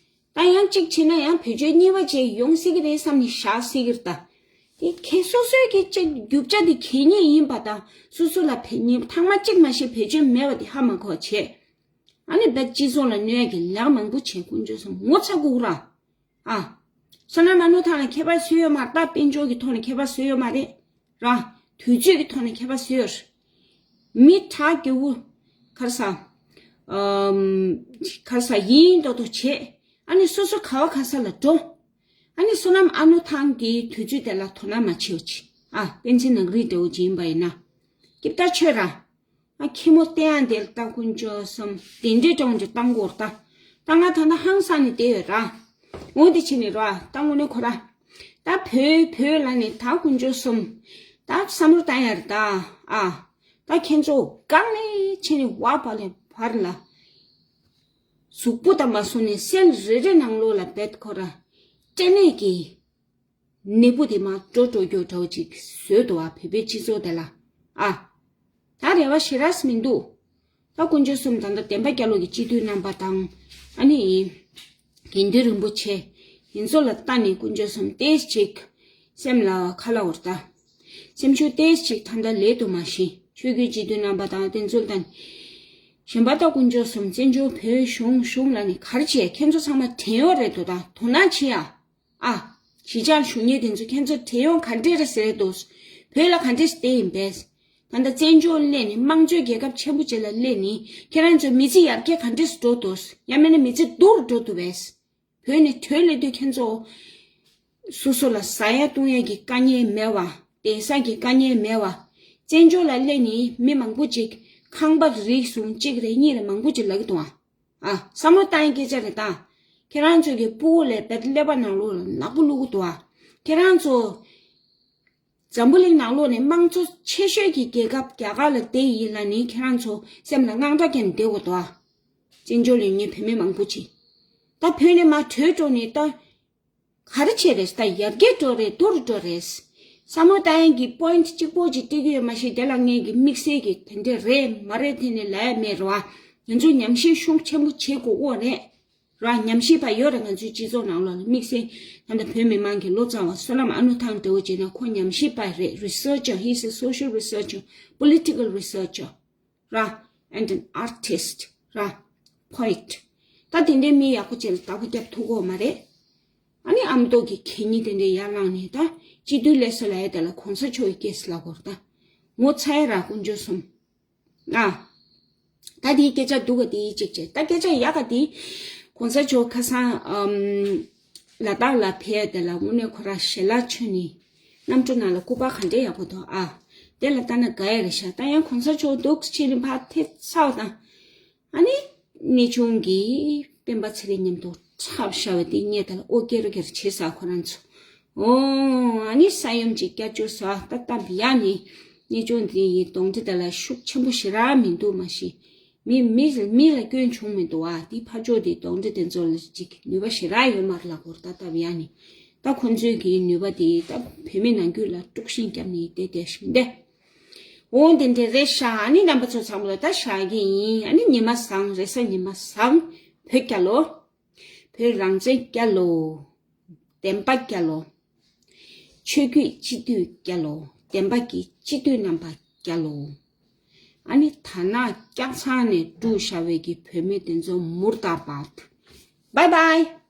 ད་ཡང་གཅིག་བྱས་ན་ཡང་བེད་སྤྱོད་གཉིས་པ་བྱས་ཡོང་སྲིད་ཀྱི་རེད་བསམ་ནས་བཞག་སྲིད་ཀྱི་རེད་ད། དེ་ཁྱེད་སོ་སོའི་གི་གཅིག་རྒྱུ་ཆ་དེ་གད་སྙིགས་ཡིན་པ་དང་། སོ་སོ་ལ་བེད་སྙིགས་ཐེངས་མ་གཅིག་མ་ཞིག་བེད་སྤྱོད་མེད་པ་དེ་ཧ་མ་གོ་བྱས། ཨ་ནི་བེད་སྤྱི་ཚོགས་ལ་གནོད་ཡ་གི་ལས་མང་པོ་བྱས། དཀོན་མཆོག་གསུམ་ངོ་ཚ་དགོས་ར། ཨ། བསོད་ནམས་ཨ་ནུ་ཐང་ལ་ཁྱད་པར་བཟོས་ཡོད་མ་རེད་ད། དཔལ་འབྱོར་གྱི་ཐོག་ནས་ཁྱད་པར་བཟོས་ཡོད་མ་རེད་ར། དུས་ཚོད་ཀྱི་ཐོག་ནས་ཁྱད་པར་བཟོས་ཡོད་རེད། མི་དྲག་རྒྱུ་བོ། ག་རེ་ཟ། ཨམ། ག་རེ་ཟ། ཡིན་མདོག་མདོག་བྱེད། ཨ་ནི་སོ་སོ་ག་བ་ག་ས་ལ་འགྲོ། ཨ་ནི་བསོད་ནམས་ཨ་ནུ་ཐང་གི་དུས་ཚོད་དེ་ལ་དོ་སྣང་མ་བྱེད་ཅིག་ཨ། པཎ་ཆེན་ནག་རིག་འདྲ་བོ་ཅིག་ཡིན་པ་ཡིན་ན། སྐྱིད་ད་ཆོས་ར། ཨ། ཁྱི་མོ་བསྟན་ཡང་དེ་ལ་ད་དཀོན་མཆོག་གསུམ་དེ་འདྲའི་གྲོང་ཅིག་བཏང་དགོས་རེད་ད། ད་ང་ད་ལྟ་ཧང་སང་ནས་བསྡད་ཡོད་ར། འོ་དེ་བྱས་ནས་ར། ད་དངོས་གནས་ཁོ་ར། ད་བོད་བོད་ལ་ནི་ད་དཀོན་མཆོག་གསུམ། ད་བསམ་བློ་བཏང་ཡ་རེད་ད། ཨ། ད་ཁྱེད་ཚོ་གང་ནས་བྱས་ནས་བ་བ་ལས་བར་ལ། གཟུགས་པོ་དང་མ་སོང་ནས་སེལ་རེ་རེ་ནང་ལོགས་ལ་བེད་ཁོ་ར། སྐྲན་ནད་ཀྱི་ནད་འབུ་དེ་མར་འགྲོ་འགྲོ་རྒྱུ་འདྲ་བོ་ཅིག་བཟོས་འདུག་ཨ། བོད་པའི་སྤྱི་ཚོགས་དེ་ལ། ཨ། ད་རེ་བ་ཞེ་དྲག་མི་འདུག་ད་དཀོན་མཆོག་གསུམ་ད་ལྟ་བསྟན་པ་རྒྱ་ལོ་གི་སྤྱི་འཐུས་རྣམ་པ་དང་། ཨ་ནི་དགེ་འདུན་རིན་པོ་ཆེ་ཡིན་ཚོ་ལ་ལྟ་ནས་དཀོན་མཆོག་གསུམ་ཏོག་ཙམ་ཅིག་སེམས་ལ་ཁ་ལ་འོར་ད། སེམས་ཤུགས་ཏོག་ཙམ་ཅིག་ད་ལྟ་ལས་དུ་མ་ཤི། ཆོས་བརྒྱུད་སྤྱི་འཐུས་རྣམ་པ་དང་བསྟེན་ཚུལ་དང་། གཞན་པ་ད་དཀོན་མཆོག་གསུམ་བཙན་བྱོལ་བོད་གཞུང་གཞུང་ལ་ནི་ག་རེ་བྱས། ཁྱེད་ཚོ་ཚང་མ་བྲན་གཡོག་རེད་འདུག་ད་དོ་སྣང་བྱེད་ཡ། ཨ། གཞིས་ཆགས་ཞུ་མཁན་དེ་ཚོ་ཁྱེད་ཚོ་བྲན་གཡོག་ག་འདྲས་རེད་ཟེར་འདུག་བོད་ལ་ག་འདྲས་བསྡད་ཡིན་པས། ད་ལྟ་བཙན་བྱོལ་སླེབས་ནས་དམངས་གཙོའི་རྒྱལ་ཁབ་ཆེན་པོ་ཅིག་ལ་སླེབས་ནས་ཁྱེད་རང་ཚོ་མི་ཚེ་ཡར་རྒྱས་ག་འདྲས་འགྲོ་འདུག་ཡང་མིན་ན་མི་ཚེ་སྡུག་རུ་འགྲོ་འདུག་པས། བོད་ནས་བྲོས་སླེབས་དུས་ཁྱེད་ཚོ་སོ་སོ་ལ་ཟ་ཡ་བཏུང་ཡ་གི་དཀའ་ངལ་མེད་པ། བསྡད་ས་གི་དཀའ་ངལ་མེད་པ། བཙན་བྱོལ་ལ་སླེབས་ནས་མི་མང་པོ་ཅིག་ཁང་པ་རིགས་གསུམ་གཅིག་རེ་གཉིས་རེ་མང་པོ་ཅིག་ལབ་ཀྱི་འདུག་ཨ། ཨ། བསམ་བློ་བཏང་ཡའི་སྐད་ཆ་རེད་ད། ཁྱེད་རང་ཚོ་གི་ཕྲུ་གུ་ལ་བེད་ཀླད་པ་ནང་ལོགས་ལ་ནག་པོ་བླུག་གི་འདུག་ཨ། ཁྱེད་རང་ཚོ་འཛམ་བུ་གླིང་ནང་ལོགས་ནས་དམངས་གཙོ་ཆེ་ཤོས་ཀྱི་རྒྱལ་ཁབ་རྒྱ་གར་ལ་བསྡད་ཡིན་ལབ་ནས་ཁྱེད་རང་ཚོ་སེམས་ལ་དངངས་སྐྲག་བསྐྱལ་ནས་བསྡད་དགོས་འདུག་ཨ། བཙན་བྱོལ་ལ་ཡོད་མཁན་བོད་མི་མང་པོ་ཅིག་ད་བོད་ནས་མར་བྲོས་འགྲོ་ནས་ད། ག་རེ་བྱས་རེད། ད་ཡར་རྒྱས་འགྲོ་རེད། མཐོ་རུ་འགྲོ་རེད། བསམ་བློ་བཏང་ཡག་གི་པོ་ཡིན་ཊི་གཅིག་པོ་ཅིག་སྤྲད་ཀྱི་ཡོད་མ་ཤེས། དེ་ལ་ངས་ཀྱི་དམིགས་བསལ་གྱི་དེ་འདྲས་རེད་མ་རེད་དེ་ནས་ལབ་ཡག་མེད་རེད་བ། ང་ཚོ་ཉམས་ཞིབ་ཤུགས་ཆེན་པོ་བྱེད་དགོས་ཀྱི་རེད། ར། ཉམས་ཞིབ་པ་ཡོད་རེད། ང་ཚོའི་སྤྱི་ཚོགས་ནང་ལོགས་ལ་དམིགས་བསལ་ད་ལྟ་བོད་མི་མང་གི་བློ་གཙང་བ་བསོད་ནམས་ཨ་ནུ་ཐང་འདྲ་བོ་བྱས་ན་ཁོ་ཉམས་ཞིབ་པ་རེད། Researcher, he is a social researcher, political researcher, ར། And an artist, ར། Poet. ད་དེ་འདྲའི་མི་ཡག་པོ་ཅིག་ལ་བདག་པོ་རྒྱབ་ཐུབ་ཀྱི་ཡོད་མ་རེད། ཨ་ནི་ཨ་མདོ་གི་གད་སྙིགས་དེ་འདྲའི་ཡར་བླངས་ནས་ད་སྤྱི་འཐུས་སླེབས་ས་ལབ་ཡག་དེ་ལ་གོང་ས་མཆོག་གི་སྐད་ཟེར་ལབ་དགོས་རེད། ད་ངོ་ཚ་ཡག་ར་དཀོན་མཆོག་གསུམ། ཨ། ད་དེའི་སྐད་ཆ་སྡུག་ག་དེ་གཅིག་བྱས། ད་སྐད་ཆ་ཡག་ག་དེ། གོང་ས་མཆོག་ཁ་སང་ཨམ། ལ་དྭགས་ལ་ཕེབས་དེ་ལ་དངོས་གནས་ཁོ་རང་ཞལ་ལག་མཆོད་ནས་གནམ་གྲུ་ནང་ལ་སྐུ་པར་ག་འདྲས་ཡག་པོ་འདུག་ཨ། དེ་ལ་ལྟ་ན་དགའ་ཡག་རེད་ཤག་ད་ཡང་གོང་ས་མཆོག་འདུག་ཕྱི་ནས་ཕར་ཐེབས་ཚར་བ་དང་། ཨ་ནི། གནས་ཆུང་གི་སྤེན་པ་ཚེ་རིང་མཉམ་དུ་འཁྲབ་བཞག་པ་དེ་ངས་ད་ལ་ཨོ་ཀེ་རོ་ཀེ་རོ་བྱེད་ས་ཁོ་རང་ཚོ། ཨོ། ཨ་ནི་ས་ཡོམ་ཅིག་བསྐྱར་བཅོས་ཟེར་བ་ད་སྟབས་ཡག་ནི། གནས་ཆུང་དེ་ཡི་གདོན་འདྲེ་དེ་ལ་ཤུགས་ཆེན་པོ་ཞེ་དྲག་མི་འདུག་མ་གཞི། མི་མི་མི་ལ་སྐྱོན་བྱུང་མི་འདུག་ཨ། དེ་ཕར་ཕྱོགས་དེ་གདོན་འདྲེ་དེ་ཚོ་ལ་ཅིག་ནུས་པ་ཞེ་དྲག་ཡོད་མ་རེད་ལབ་དགོས་རེད། ད་སྟབས་ཡག་ནི། ད་ཁོ་ཚོའི་གི་ནུས་པ་དེ་ད་བོད་མི་ནང་ཁུལ་ལ་དཀྲུག་ཤིང་བརྒྱབ་ནས་བསྡད་བསྡད་ཤིང་བསྡད། འོ་དེ་འདྲས་རེད་ཤག་ཨ་ནི་རྣམ་པ་ཚོ་ཚང་མ་ལ་ད་ཞུ་གི་ཡིན། ཨ་ནི་ཉི་མ་བཟང་། རེས་གཟའ་ཉི་མ་བཟང་། བོད་རྒྱལ་ལོ། བོད་རང་བཙན་རྒྱལ་ལོ། བདེན་པ་རྒྱལ་ལོ། ཆོས་བརྒྱུད་སྤྱི་འཐུས་རྒྱལ་ལོ། བདེན་པ་གི་སྤྱི་འཐུས་རྣམ་པ་རྒྱལ་ལོ། ཨ་ནི་དར་ནག་སྐྱག་ཚང་ནས་བསྒྲུགས་བཞག་པའི་གི་བོད་མི་དེ་ཚོ་མུར་ད་བར། Bye bye.